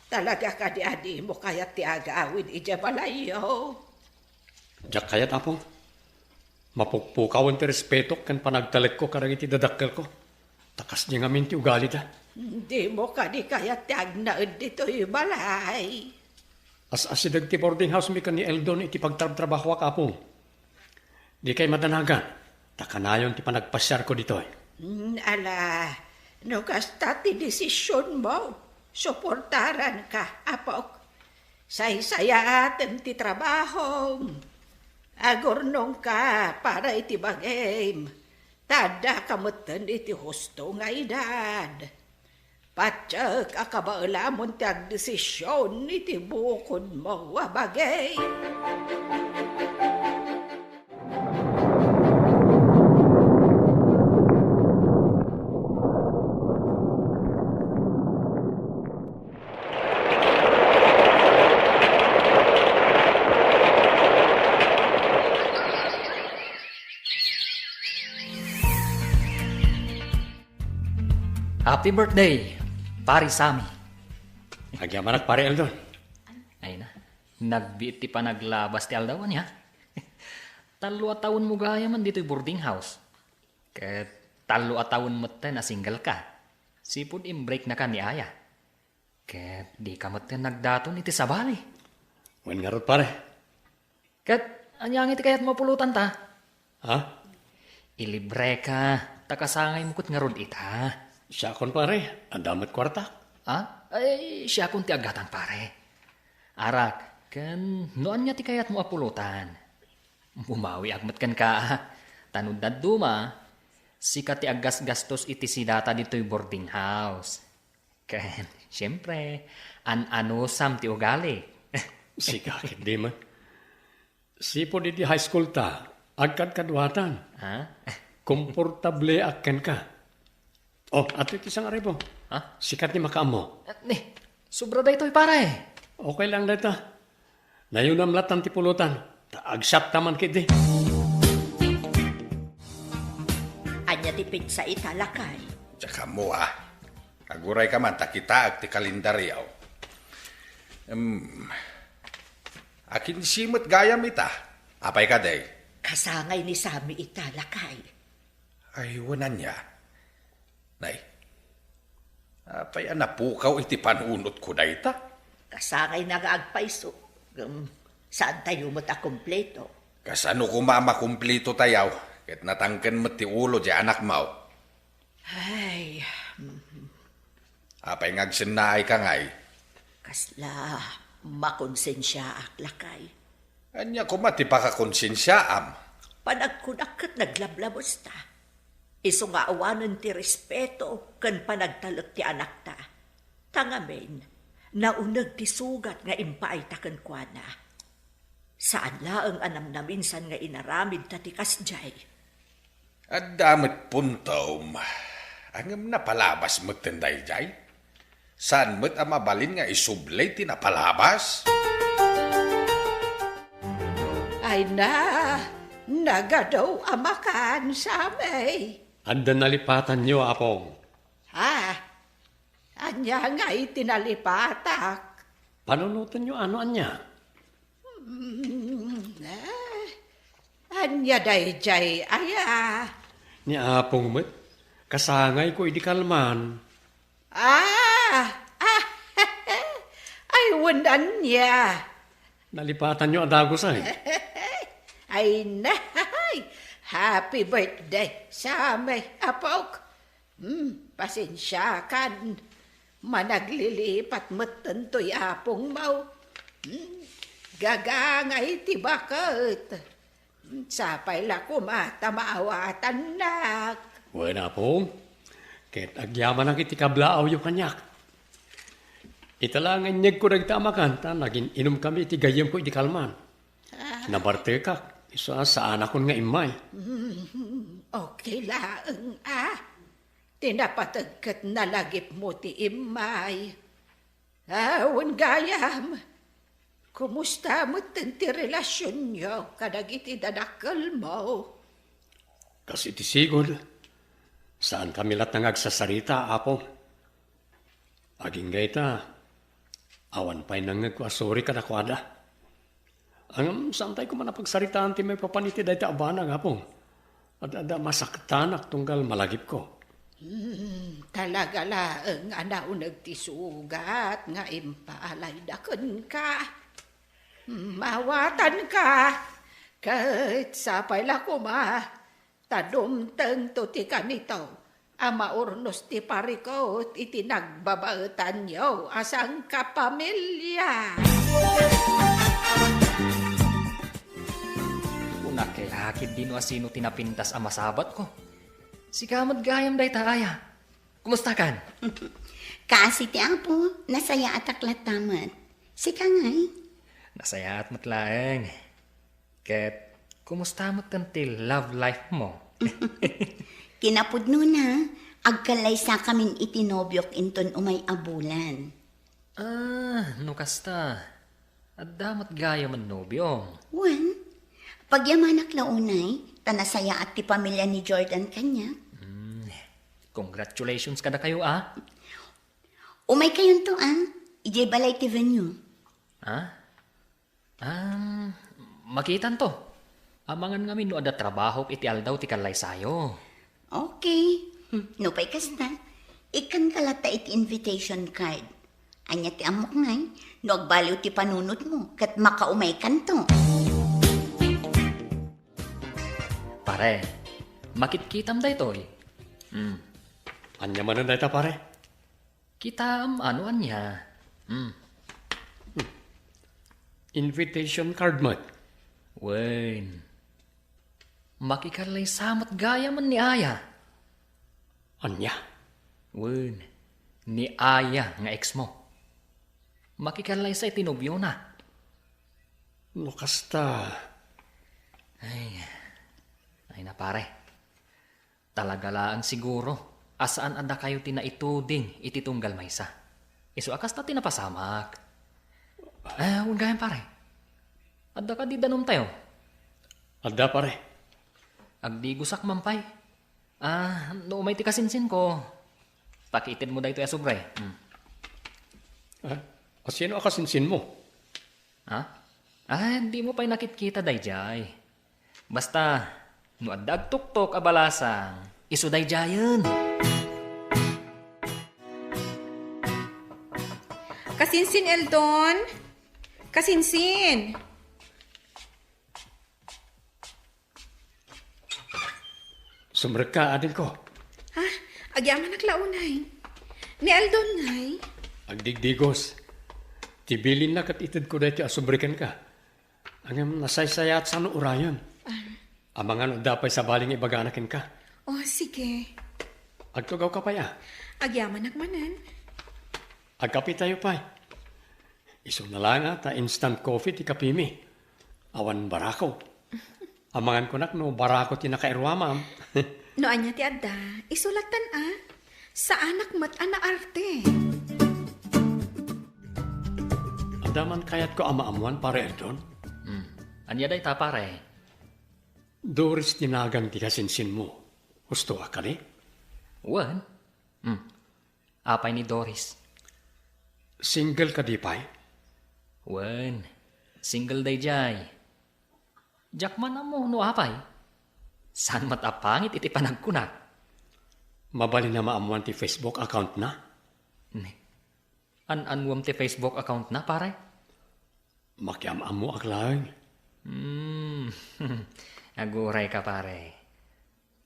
Talaga kadi a dimo kayat ti agawid idiay balayyo? Diak kayat, Apo. Mapukpukawen ti respetok ken panagtalekko kadagiti dadakkelko. Ta kasdiay ngamin ti ugalida. Dimo kadi kayat ti agnaed ditoy balay? As-asideg ti boarding house mi ken ni Eldon iti pagtrabtrabahoak, Apo. Dikay madanagan, ta kanayon ti panagpasiarko ditoy. Mm, ala, no kasta ti desisionmo, suportaranka, apok. Saysayaatem ti trabahom. Agurnongka para iti bagim. Ta addaka metten iti husto nga edad. Patiek a kabaelamon ti agdesision iti bukodmo a bagi. Happy birthday, Pare Sammy. Agyamanak, Pare Eldon. Ay na, nagbiit ti panaglabas ti aldaw, ania? Tallo a tawenmo gayamen ditoy boarding house. Ket tallo a tawen metten a single ka. Sipud imbreaknaka ni Aya. Ket dika metten nagdaton iti sabali. Wen ngarud, pare. Ket ania ngay ti kayatmo a pulotanta? Ha? Ilibreka, ta kasangaymo ket ngarud ita. Siakon, pare. Adda met kuarta. Ha? Ay, siakon ti aggatang, pare. Arak, ken no ania ti kayatmo a pulotan? Bumawiak met kenka, a. Ta no dadduma, sika ti aggasgastos iti sidata ditoy boarding house. Ken, siempre, an-anusam ti ugali. Sika ket di man. Sipud idi high school ta, agkadkaduatan. Ha? Komportableak kenka. Oh, adtoy ti sangaribu. Ha? Sika ti makaammo. Eh, ni, sobra daytoy, pare. Okay lang dayta. Nayunam latan ti pulotan. Ta agsat ta man ketdi. Ania ti petsa ita, lakay? Diak ammo, a. Agurayka man ta kitaek ti kalendaryo. Em, akinsi met gayam ita? Apay kadi? Kasangay ni Sammy ita, lakay. Ay, wen ania? Nay, apay a napukaw iti panunotko dayta? Kasangayna nga agpayso. Ngem, saantayo met a kumpleto. Kasano koma a makumpleto tayo? Ket natangken met ti ulo ti anakmo. Ay, mm. Apay nga agsennaayka ngay? Kasla makonsensiaak, lakay. Ania koma ti pakakonsensiaam? Panagkunak ket naglablabesta. Isu nga awanen ti respeto ken panagtalek ti anakta. Ta ngamin, nauneg ti sugat nga impaayta kenkuana. Saan laeng a namnaminsan nga inaramidta ti kasdiay. Adda met puntom, ngem napalabas metten daydiay. Saan met a mabalin nga isubli ti napalabas? Ay na, nagadu a makan, Sammy. Adda nalipatanyo, Apong. Ha? Ania ngay ti nalipatak? Panunotenyo a no ania? Mm, eh, ania daydiay aya? Ni Apong met, kasangayko idi kalman. Ah! Ah! Ay, wen ania? Nalipatanyo a dagus ay. Ay, nay! Happy birthday, Sammy, apok. Hmm, pasensiakan. Managlilipat metten toy apongmo. Hmm, gagangay ti baket. Hmm, sapay la koma ta maawatannak. Wen, Apong. Ket agyamanak iti kablaawyo kaniak. Ita la nga inyegko dagita a makan, ta nagin-inumkami iti gayyemko idi kalman. Ah. Nabartekak, isu a saanakon nga immay. Hmm, okay laeng, a. Ti napateg ket nalagipmo ti immay. Awan gayam, kumusta metten ti relasionyo kadagiti dadakkelmo? Kas iti sigud, saankami latta nga agsasarita, Apo. Agingga ita, awan pay nangngegko a suri kadakuada. Ngem, saantay koma a pagsaritaan ti maipapan iti dayta a banag, Apo. Ad-, adda masaktanak tunggal malagipko. Hmm, talaga laeng a nauneg ti sugat nga impalayda kenka. Hmm, mawatanka, ket sapay la koma ta dumtengto ti kanito a maurnos ti parikut iti nagbabaetanyo a sangkapamilya. Kunak la ketdi no asino ti napintas a masabatko. Sika met gayam dayta aya. Kumustakan? Kaasi ti Apo, nasayaatak latta met. Sika ngay? Nasayaat met laeng. Ket, kumusta met ti love life mo? Kinapudnona, agkallaysakamin iti nobiok inton umay a bulan. Ah, no kasta, adda met gayam a nobiom. Wen, pagyamanak la unay, ta nasayaat ti pamilya ni Jordan kaniak. Hmm, congratulations kadakayo, ah. Umay kayonto, ah. Idiay balay ti venue. Ah? Ah, makitanto. Amangan ngamin no adda trabahok iti aldaw ti kallaysayo. Okay. Hmm, no pay kasta, ikkanka latta iti invitation card. Ania ti ammok ngay, no agbaliw ti panunotmo, ket makaumaykanto. Pare, makitkitam daytoy. Hmm. Ania manen dayta, pare? Kitaem a no ania. Hmm. Invitation card met. Wen. Makikallaysa met gayam ni Aya. Ania? Wen. Ni Aya nga ex mo. Makikallaysa iti nobiona. No kasta. Ay. Ay na, pare. Talaga laeng siguro a saan a dakayo ti naituding iti tunggal maysa. Isu a kasta ti napasamak. Ah, wen gayam, pare. Adda kadi danumtayo? Adda, pare. Agdigosak man pay. Ah, no umay ti kasinsinko, pakiitedmo daytoy a sobre. Hmm. Ah, asino a kasinsinmo? Ha? Ah, dimo pay nakitkita daydiay. Basta, no adda agtuktok a balasang, isu daydiayen. Kasinsin, Eldon! Kasinsin! Sumrekka, adingko. Ha? Agyamanak la unay. Ni Eldon ngay? Agdigdigos. Ti bilinna ket itedko daytoy a sobre kenka. Ngem nasaysayaat sano urayen. Ah. Amangan no adda pay sabali nga ibagana kenka. Oh, sige. Agtugawka pay, a? Agyamanak manen. Agkapetayo pay. Isuna laeng ta instant coffee ti kapimi. Awan barako. Amangan kunak no barako ti nakairuamam. No ania ti adda, isu lattan a. Saanak met a naarte. Adda man kayatko a maammuan, Pare Eldon. Hmm. Ania dayta, pare? Doris ti nagan ti kasinsinmo. Husto a kadi? Wen. Hmm. Apay ni Doris? Single kadi pay? Wen, single daydiay. Diak man ammo no apay. Saan met a pangit iti panagkunak. Mabalin a maammuan ti Facebook account na? Ne. An-annuam ti Facebook account na, pare? Makiam-ammoak laeng. Hmm. Aguray ka, pare.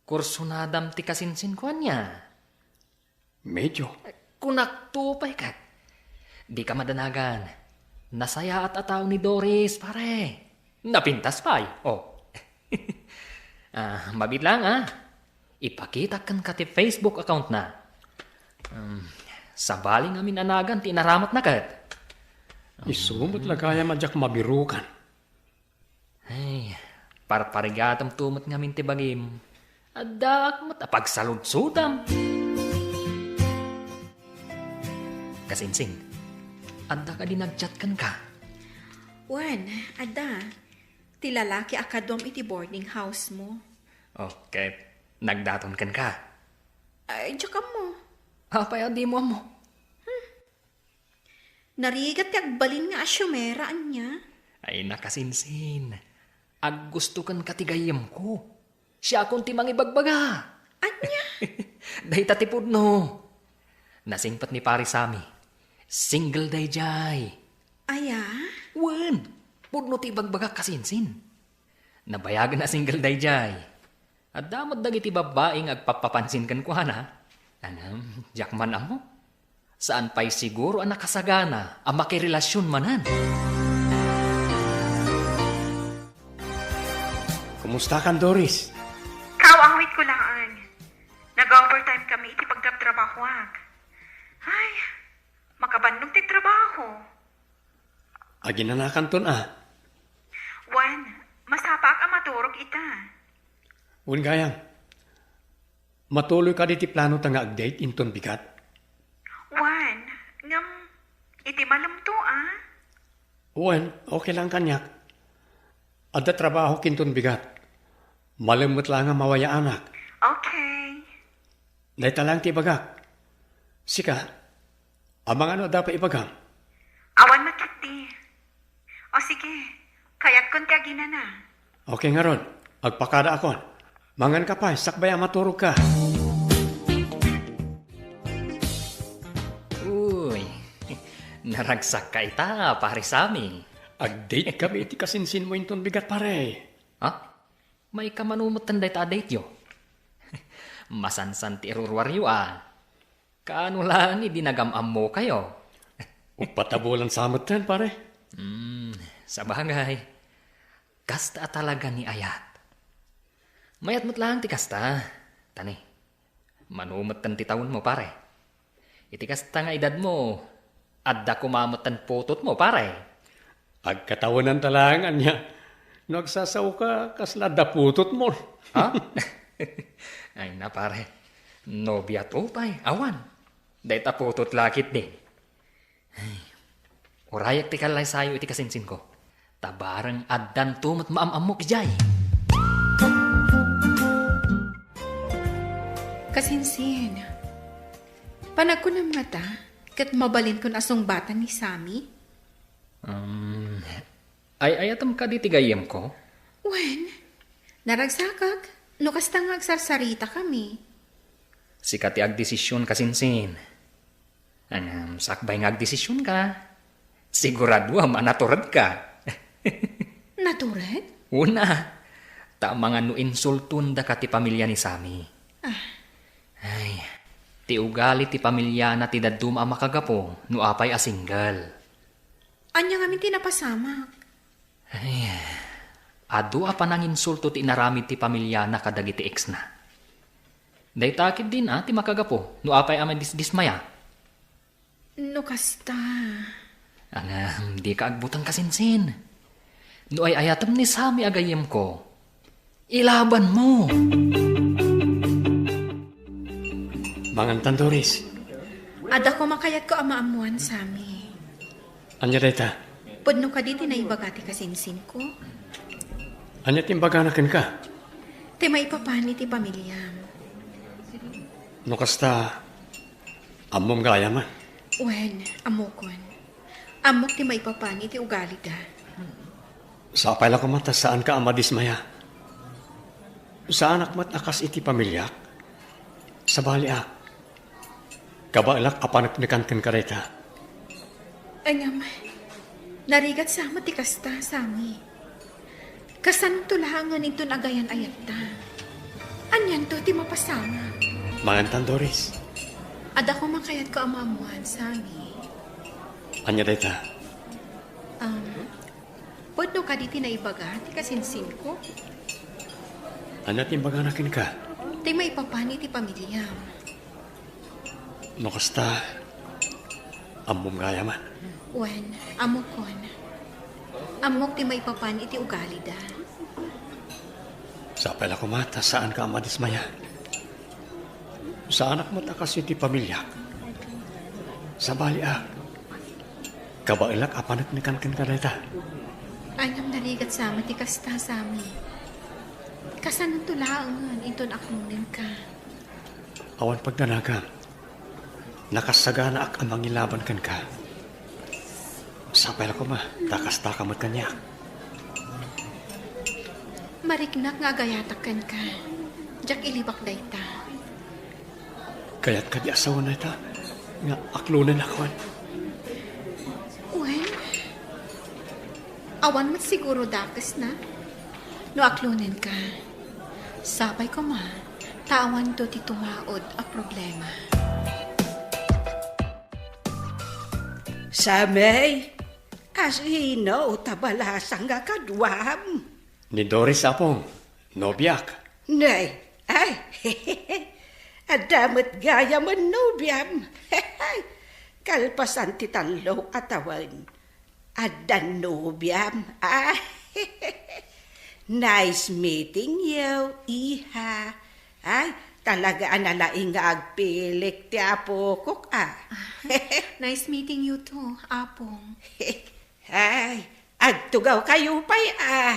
Kursunadam ti kasinsinko ania? Medyo. Kunakto pay ket. Dika madanagan. Nasayaat a tao ni Doris, pare. Napintas pay. Oh. Ah, mabiit laeng, a. Ipakitak kenka ti Facebook account na. Um, sabali ngamin a nagan ti inaramatna ket. Isu met la gayam a diak mabirukan. Ay, parparigatamto met ngamin ti bagim. Addaak met a pagsaludsodam. Kasinsin, adda kadi nag-chat kenka? Wen, adda. Ti lalaki a kaduam iti boarding house mo. Oh, ket nagdaton kenka? Ay, diak ammo. Apay a dimo ammo? Narigat ti agbalin nga asyomera, ania? Ay, nakasinsin. Aggusto kenka ti gayyemko. Siakon ti mangibagbaga. Ania? Dayta ti pudno. Nasingpet ni Pare Sammy. Single daydiay. Aya? Wen, pudno ti ibagbagak, kasinsin. Nabayagen a single daydiay. Adda met dagiti babbai nga agpappapansin kenkuana. Ngem, diak man ammo. Saan pay siguro a nakasagana a makirelasyon manen. Kumustakan, Doris? Kaw, awit ko laeng. Nag-overtime kami iti pagtrabtrabahoak. Ay, makabannog ti trabaho. Aginanakanton a. Wen, masapaak a maturog ita. Wen gayam. Matuloy kadi ti planota nga ag-date inton bigat? Wen, ngem iti malemto a. Wen, okay lang kaniak. Adda trabahok inton bigat. Malem met laeng a mawayaanak. Okay. Dayta laeng ti ibagak. Sika, amangan no adda pay ibagam? Awan met ketdi. O sige, kayatkon ti aginana. Okay ngarud, agpakadaakon. Mangan ka pay, sakbay a maturog ka. Uy, naragsakka ita, Pare Sammy. Ag-date kami iti kasinsinmo inton bigat, pare. Ha? Maikkamano metten dayta a date-yo? Masansan ti iruruaryo a. Kaano laeng idi nagam-ammokayo? Uppat a bulan sa metten, pare. Hmm, sabagay. Kasta a talaga ni ayat. Mayat met laeng ti kasta. Tani, mano metten ti tawenmo, pare? Iti kasta nga edadmo, adda koma metten putotmo, pare. Agkatawenanta laeng ania. No agsasaoka, kasla adda putotmo. Ha? Ay na, pare. Nobiato pay, awan. Dayta putot la ketdi. Ay. Urayak ti kallaysayo iti kasinsinko. Ta bareng addanto met maam-ammok idiay. Kasinsin, panagkunam ngata, ket mabalinkon a sungbatan ni Sammy? Um, ay-ayatem kadi ti gayyemko? Wen, naragsakak, no kasta nga agsarsaritakami. Sika ti agdesision, kasinsin. Ngem sakbay nga agdesisionka, sigurado a manaturod ka. Natured? Una, ta amangan no insultondaka ti pamilya ni Sammy. Ah. Ay, ti ugali ti pamilyana ti dadduma a makagapu no apay a single. Ania ngamin ti napasamak? Ay, adu a pananginsulto ti inaramid ti pamilyana kadagiti ex-na. Dayta ketdin a ti makagapu no apay a madisdismaya. No kasta. Ngem, dika agbuteng, kasinsin. No ay-ayatem ni Sammy a gayyemko, ilabanmo. Mangantan, Doris. Adda koma kayatko a maammoan, Sammy. Ania dayta? Pudno kadi ti naibaga ti kasinsinko? Ania ti imbagana kenka? Ti maipapan iti pamiliam. No kasta, ammom gayam a? Wen, ammokon. Ammok ti maipapan iti ugalida. Sapay la koma ta saanka a madismaya. Saanak met a kas iti pamiliak. Sabaliak. Kabaelak a paneknekan kenka dayta. Ngem, narigat sa met ti kasta, Sammy. Kasanto laengen inton agayan-ayatta. Anianto ti mapasamak? Mangantan, Doris. Adda koma kayatko a maammoan, Sammy. Ania dayta? Um, Pudno kadi ti naibaga ti kasinsinko? Ania ti imbagana kenka? Ti maipapan iti pamiliam. No kasta, ammom gayam a? Wen, ammokon. Ammok ti maipapan iti ugalida. Sapay la koma ta saanka a madismaya. Saanak met a kas iti pamiliak. Sabaliak. Kabaelak a paneknekan kenka dayta. Ngem narigat sa met ti kasta, Sammy. Kasanto laengen inton aklonenka? Awan pagdanagam. Nakassaganaak a mangilaban kenka. Sapay la koma ta kastaka met kaniak. Mariknak nga agayatak kenka. Diak ilibak dayta. Kayat kadi a sawen dayta nga aklonennak, wen? Wen, awan met siguro dakesna no aklonenka. Sapay koma ta awanto ti tumaud a problema. Sammy, asino ta balasang nga kaduam? Ni Doris, Apong, nobiak. Ne, ay, Adda met gayam a nobiam. Kalpasan ti tallo a tawen. Adda nobiam. Ah, nice meeting you, iha. Ay, talaga a nalaing nga agpilik ti apokok, ah. Nice meeting you too, Apong. Ay, agtugaw kayo pay, ah.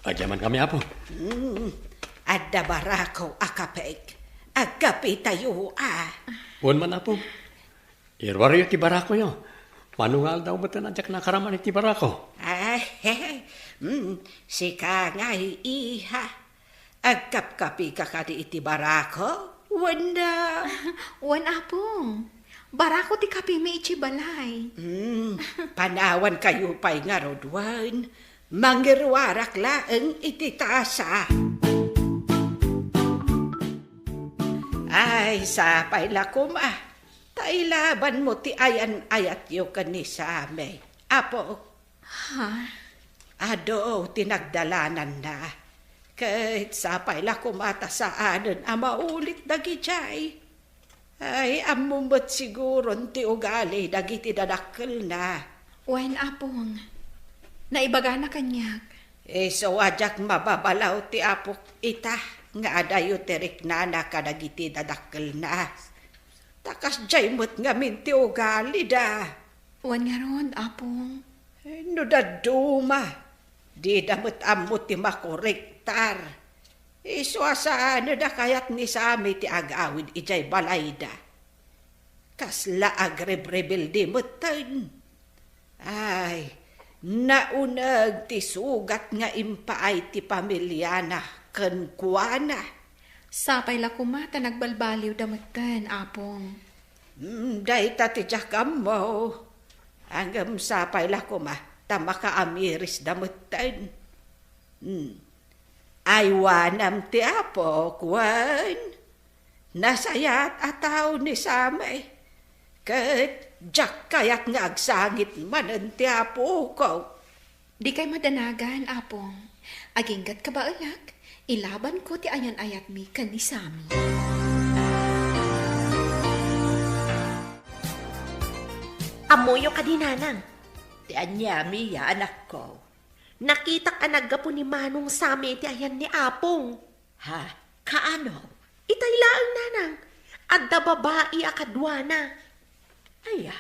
Agyaman kami, Apo. Hmm, adda barako a kapek. Agkape tayo, ah. Wen man, Apo. Iruaryo ti barakoyo. Mano nga aldaw met a diak nakaraman iti barako? Ay, hmm, sika ngay, iha. Agkapkapika kadi iti barako? Wenno? Wen, Apong. Barako ti kapimi iti balay. Hmm, panawan kayo pay ngarud wen. Mangiruarak laeng iti tasa. Ay, sapay la koma. Ta ilabanmo ti ayan-ayatyo ken ni Sami. Apo, Ha? Adu ti nagdalananna. Ket sapay la koma ta saanen a maulit dagidiay. Ay, ammo met siguron ti ugali dagiti dadakkelna. Wen, Apong. Naibagana kaniak. Isu a diak mababalaw ti apok ita nga adayo ti riknana kadagiti dadakkelna. Ta kasdiay met ngamin ti ugalida. Wen ngarud, Apong. Eh, no dadduma, dida met ammo ti makorektar. Isu a saan a kayat ni Sami ti agawid idiay balayda. Kasla agrebrebelde metten. Ay, nauneg ti sugat nga impaay ti pamiliana kenkuana. Sapay la koma ta nagbalbaliwda metten, Apong. Mm, dayta ti diak ammo. Ngem sapay la koma ta makaamirisda metten. Mm. Aywanam ti Apo, kuen. Nasayaat a tao ni Sami. Ket diak kayat nga agsangit manen ti apok. Dikay madanagan, Apong. Aginggat kabaelak, ilabanko ti ayan-ayatmi ken ni Sami. Ammoyo kadi, Nanang? Ti aniami, ya, anakko? Nakitak a naggapu ni Manong Sami ti ayan ni Apong. Ha? Kaano? Itay laeng, Nanang. Adda babai a kaduana. Aya,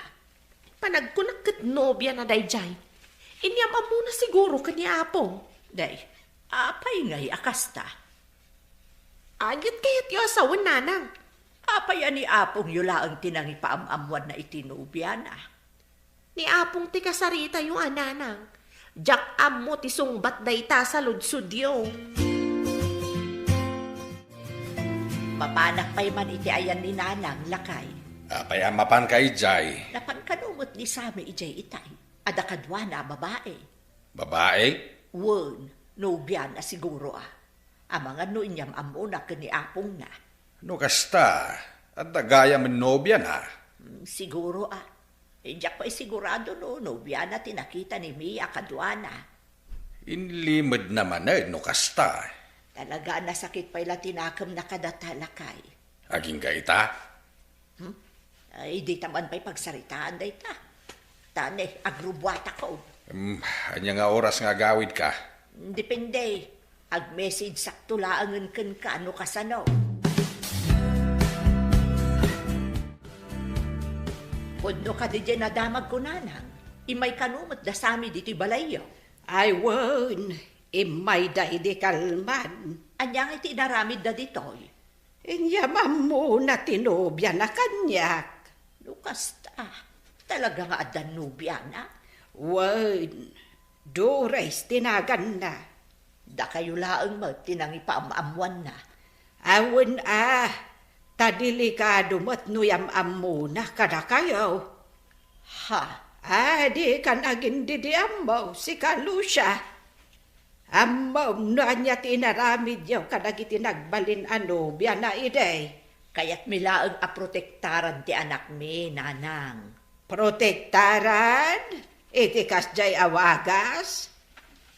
panagkunak ket nobiana daydiay. Inyam-ammona siguro ken ni Apong. Day, apay ngay a kasta? Agit kayatyo a sawen, Nanang. Apay a ni Apongyo laeng ti nangipaam-ammuanna iti nobiana? Ni Apong ti kasaritayo a, Nanang. Diak ammo ti sungbat dayta saludsodyo. Mapanak pay man iti ayan ni Nanang, lakay. Apay a mapanka idiay? Napan kano met ni Sami idiay itay? Adda kaduana a babai. Babai? Wen, nobiana siguro a. Amangan no inyam-ammona ken ni Apongna. No kasta, adda gayam a nobiana? Hmm, siguro a. Diak pay sigurado no nobiana ti nakita ni Mia kaduana. Inlimedna manen no kasta. Talaga a nasakit pay la ti nakemna kadata, lakay. Agingga ita? Hmm? Ay, dita man pay pagsaritaan dayta. Ta ne, agrubuatako. Hmm, ania nga oras nga agawidka? Depende. Ag-message sakto laengen kenka no kasano. Pudno kadi diay nadamagko, Nanang. Immay kano met da Sami ditoy balayyo? Ay, wen, immayda idi kalman. Ania ngay ti inaramidda ditoy? Inyam-ammona ti nobiana kaniak. No kasta, talaga nga adda nobiana? Wen, Doris ti naganna. Dakayo laeng met ti nangipaam-ammuanna. Awen a, ta delikado met no yam-ammona kadakayo. Ha? A, dikan agindidiammo, sika Lucia. Ammom no ania ti inaramidyo kadagiti nagbalin a nobiana idi? Kayatmi laeng a protektaran ti anakmi, Nanang. Protektaran? Iti kasdiay a wagas?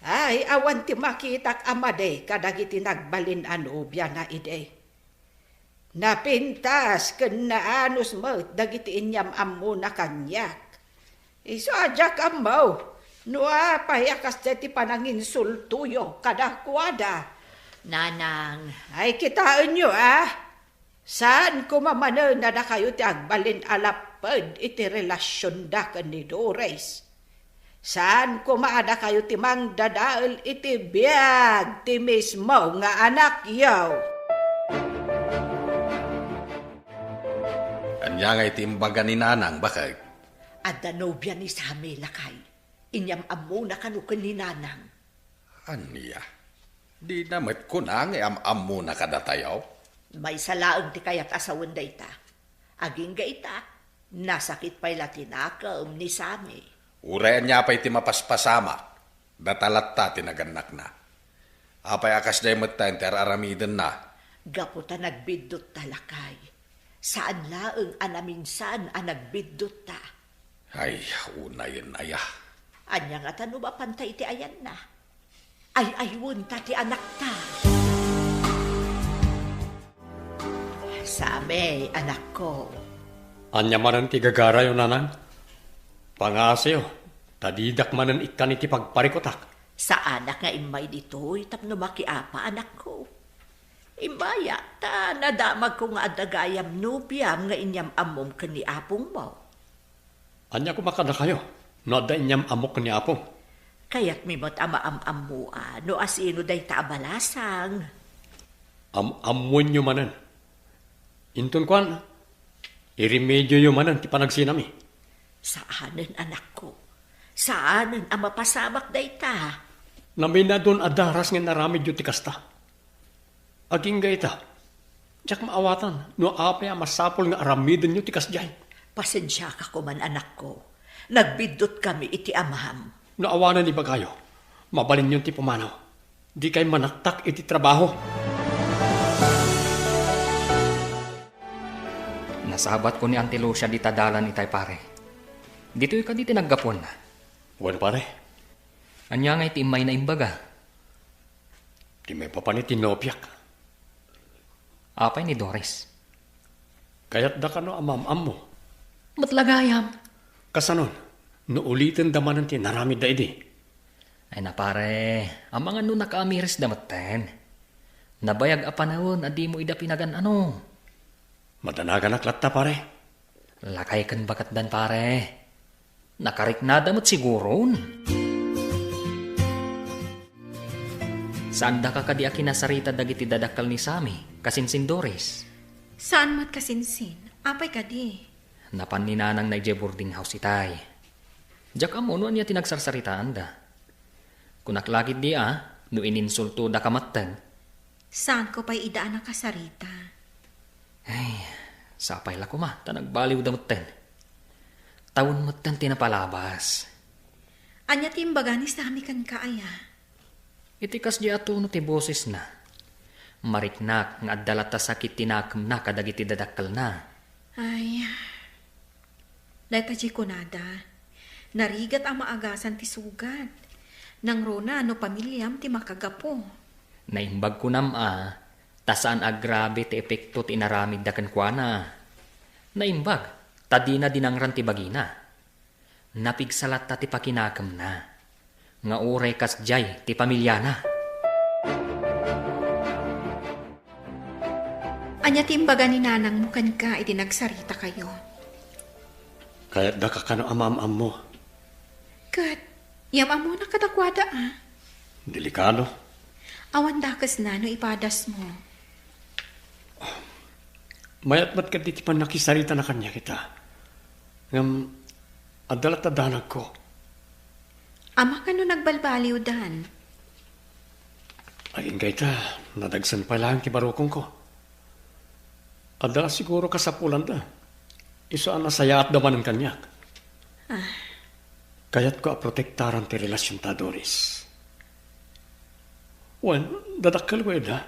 Ay, awan ti makitak a madi kadagiti nagbalin a nobiana idi. Napintas ken naanus met dagiti inyam-ammona kaniak. Isu a diak ammo no apay a kasdiay ti pananginsultoyo kadakuada. Nanang. Ay, kitaenyo, a? Saan koma manen a dakayo ti agbalin a lapped iti relasionda ken ni Doris. Saan koma a dakayo ti mangdadael iti biag ti mismo nga anakyo. Ania ngay ti imbaga ni Nanang, baket? Adda nobia ni Sammy, lakay. Inyam-ammona kano ken ni Nanang. Ania? Dina met kuna nga am-ammona kadatayo? Maysa laeng ti kayat a sawen dayta. Agingga ita, nasakit pay la ti nakem ni Sammy. Uray ania pay ti mapaspasamak, data latta ti nagannakna. Apay a kasdiay metten ti ar-aramidenna? Gapu ta nagbiddotta, lakay. Saan laeng a naminsan a nagbiddotta. Ay, unayen aya. Ania ngata no mapanta iti ayanna? Ay-aywenta ti anakta. Sammy, anakko. Ania manen ti gagarayo, Nanang? Pangaasayo, ta didak manen ikkan iti pagparikutak. Saanak nga immay ditoy tapno makiapa, anakko. Immayak, ta nadamagko nga adda gayam nobiam nga inyam-ammom ken ni apongmo. Ania koma kadakayo no adda inyam-ammok ken ni apong? Kayatmi met a maam-ammoan no asino dayta a balasang. Am-ammoenyo manen. Inton kuan, iremedioyo manen ti panagsinami. Saanen, anakko. Saanen a mapasamak dayta. Naminadon a daras nga inaramidyo ti kasta. Agingga ita, diak maawatan no apay a masapul nga aramidenyo ti kasdiay. Pasensiaka koman, anakko. Nagbiddotkami iti amam. No awanen ibagayo, mabalinyon ti pumanaw. Dikay manaktak iti trabaho. Nasabatko ni Auntie Lucia dita dalan itay, pare. Ditoy kadi ti naggapuanna? Wen, pare. Ania ngay ti immayna imbaga? Ti maipapan iti nobiak. Apay ni Doris? Kayatda kano a maam-ammo? Met la gayam. Kasanon, no ulitenda manen ti inaramidda idi? Ay na, pare, amangan no nakaamirisda metten. Nabayag a panawen a dimo ida pinagan-ano. Madanaganak latta, pare. Lakay ken baketdan, pare. Nakariknada met siguron. Saandaka kadi a kinasarita dagiti dadakkel ni Sammy, kasinsin Doris? Saan met kasinsin. Apay kadi? Napan ni Nanangna idiay boarding house itay. Diak ammo no ania ti nagsarsaritaanda. Kunak la ketdi a, no ininsultodaka metten. Saanko pay ida a nakasarita. Ay, sapay la koma, ta nagbaliwda metten. Tawen metten ti napalabas. Ania ti imbaga ni Sammy kenka, aya? Iti kasdiay a tono ti bosesna, mariknak nga adda latta sakit ti nakemna kadagiti dadakkelna. Ay, dayta diay kunada, narigat a maagasan ti sugat. Nangruna no pamiliam ti makagapu. Naimbag kunam a, ta saan a grabe ti epekto ti inaramidda kenkuana. Naimbag, ta dina dinangran ti bagina. Napigsa latta ti pakinakemna, nga uray kasdiay ti pamiliana. Ania ti imbaga ni nanangmo kenka idi nagsaritakayo? Kayatdaka kano a maam-ammo. Ket, yam-ammona kadakuada, a? Delikado. Awan dakesna no ipadasmo. Mayat met ketdi ti pannakisaritana kaniak ita. Ngem, adda latta danagko. Amangan no nagbalbaliwdan? Ay, inggay ta, nadagsen pay laeng ti barukongko. Adda la siguro kasapulanda. Isu a nasayaatda manen kaniak. Ah. Kayatko a protektaran ti relasionta, Doris. Wen, dadakkelko ida.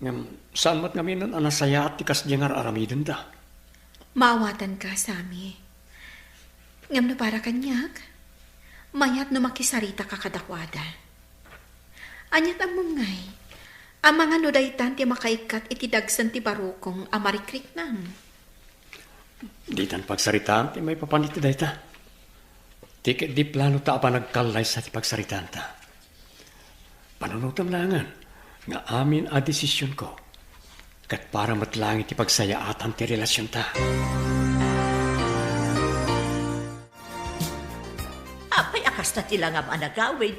Ngem, saan met ngaminen a nasayaat ti kasdiay nga ar-aramidenda. Maawatanka, Sammy. Ngem no para kaniak, mayat no makisaritaka kadakuada. Aniat ammom ngay, Amangan no daytan ti makaikkat iti dagsen ti barukong a marikriknam. Ditan pagsaritaan ti maipapan iti dayta. Ti ket di plano ta a panagkallaysa ti pagsaritaanta. Panunotem laengen nga amin a desisionko ket para met laeng iti pagsayaatan ti relasionta. Apay a kasta ti langam a nagawid?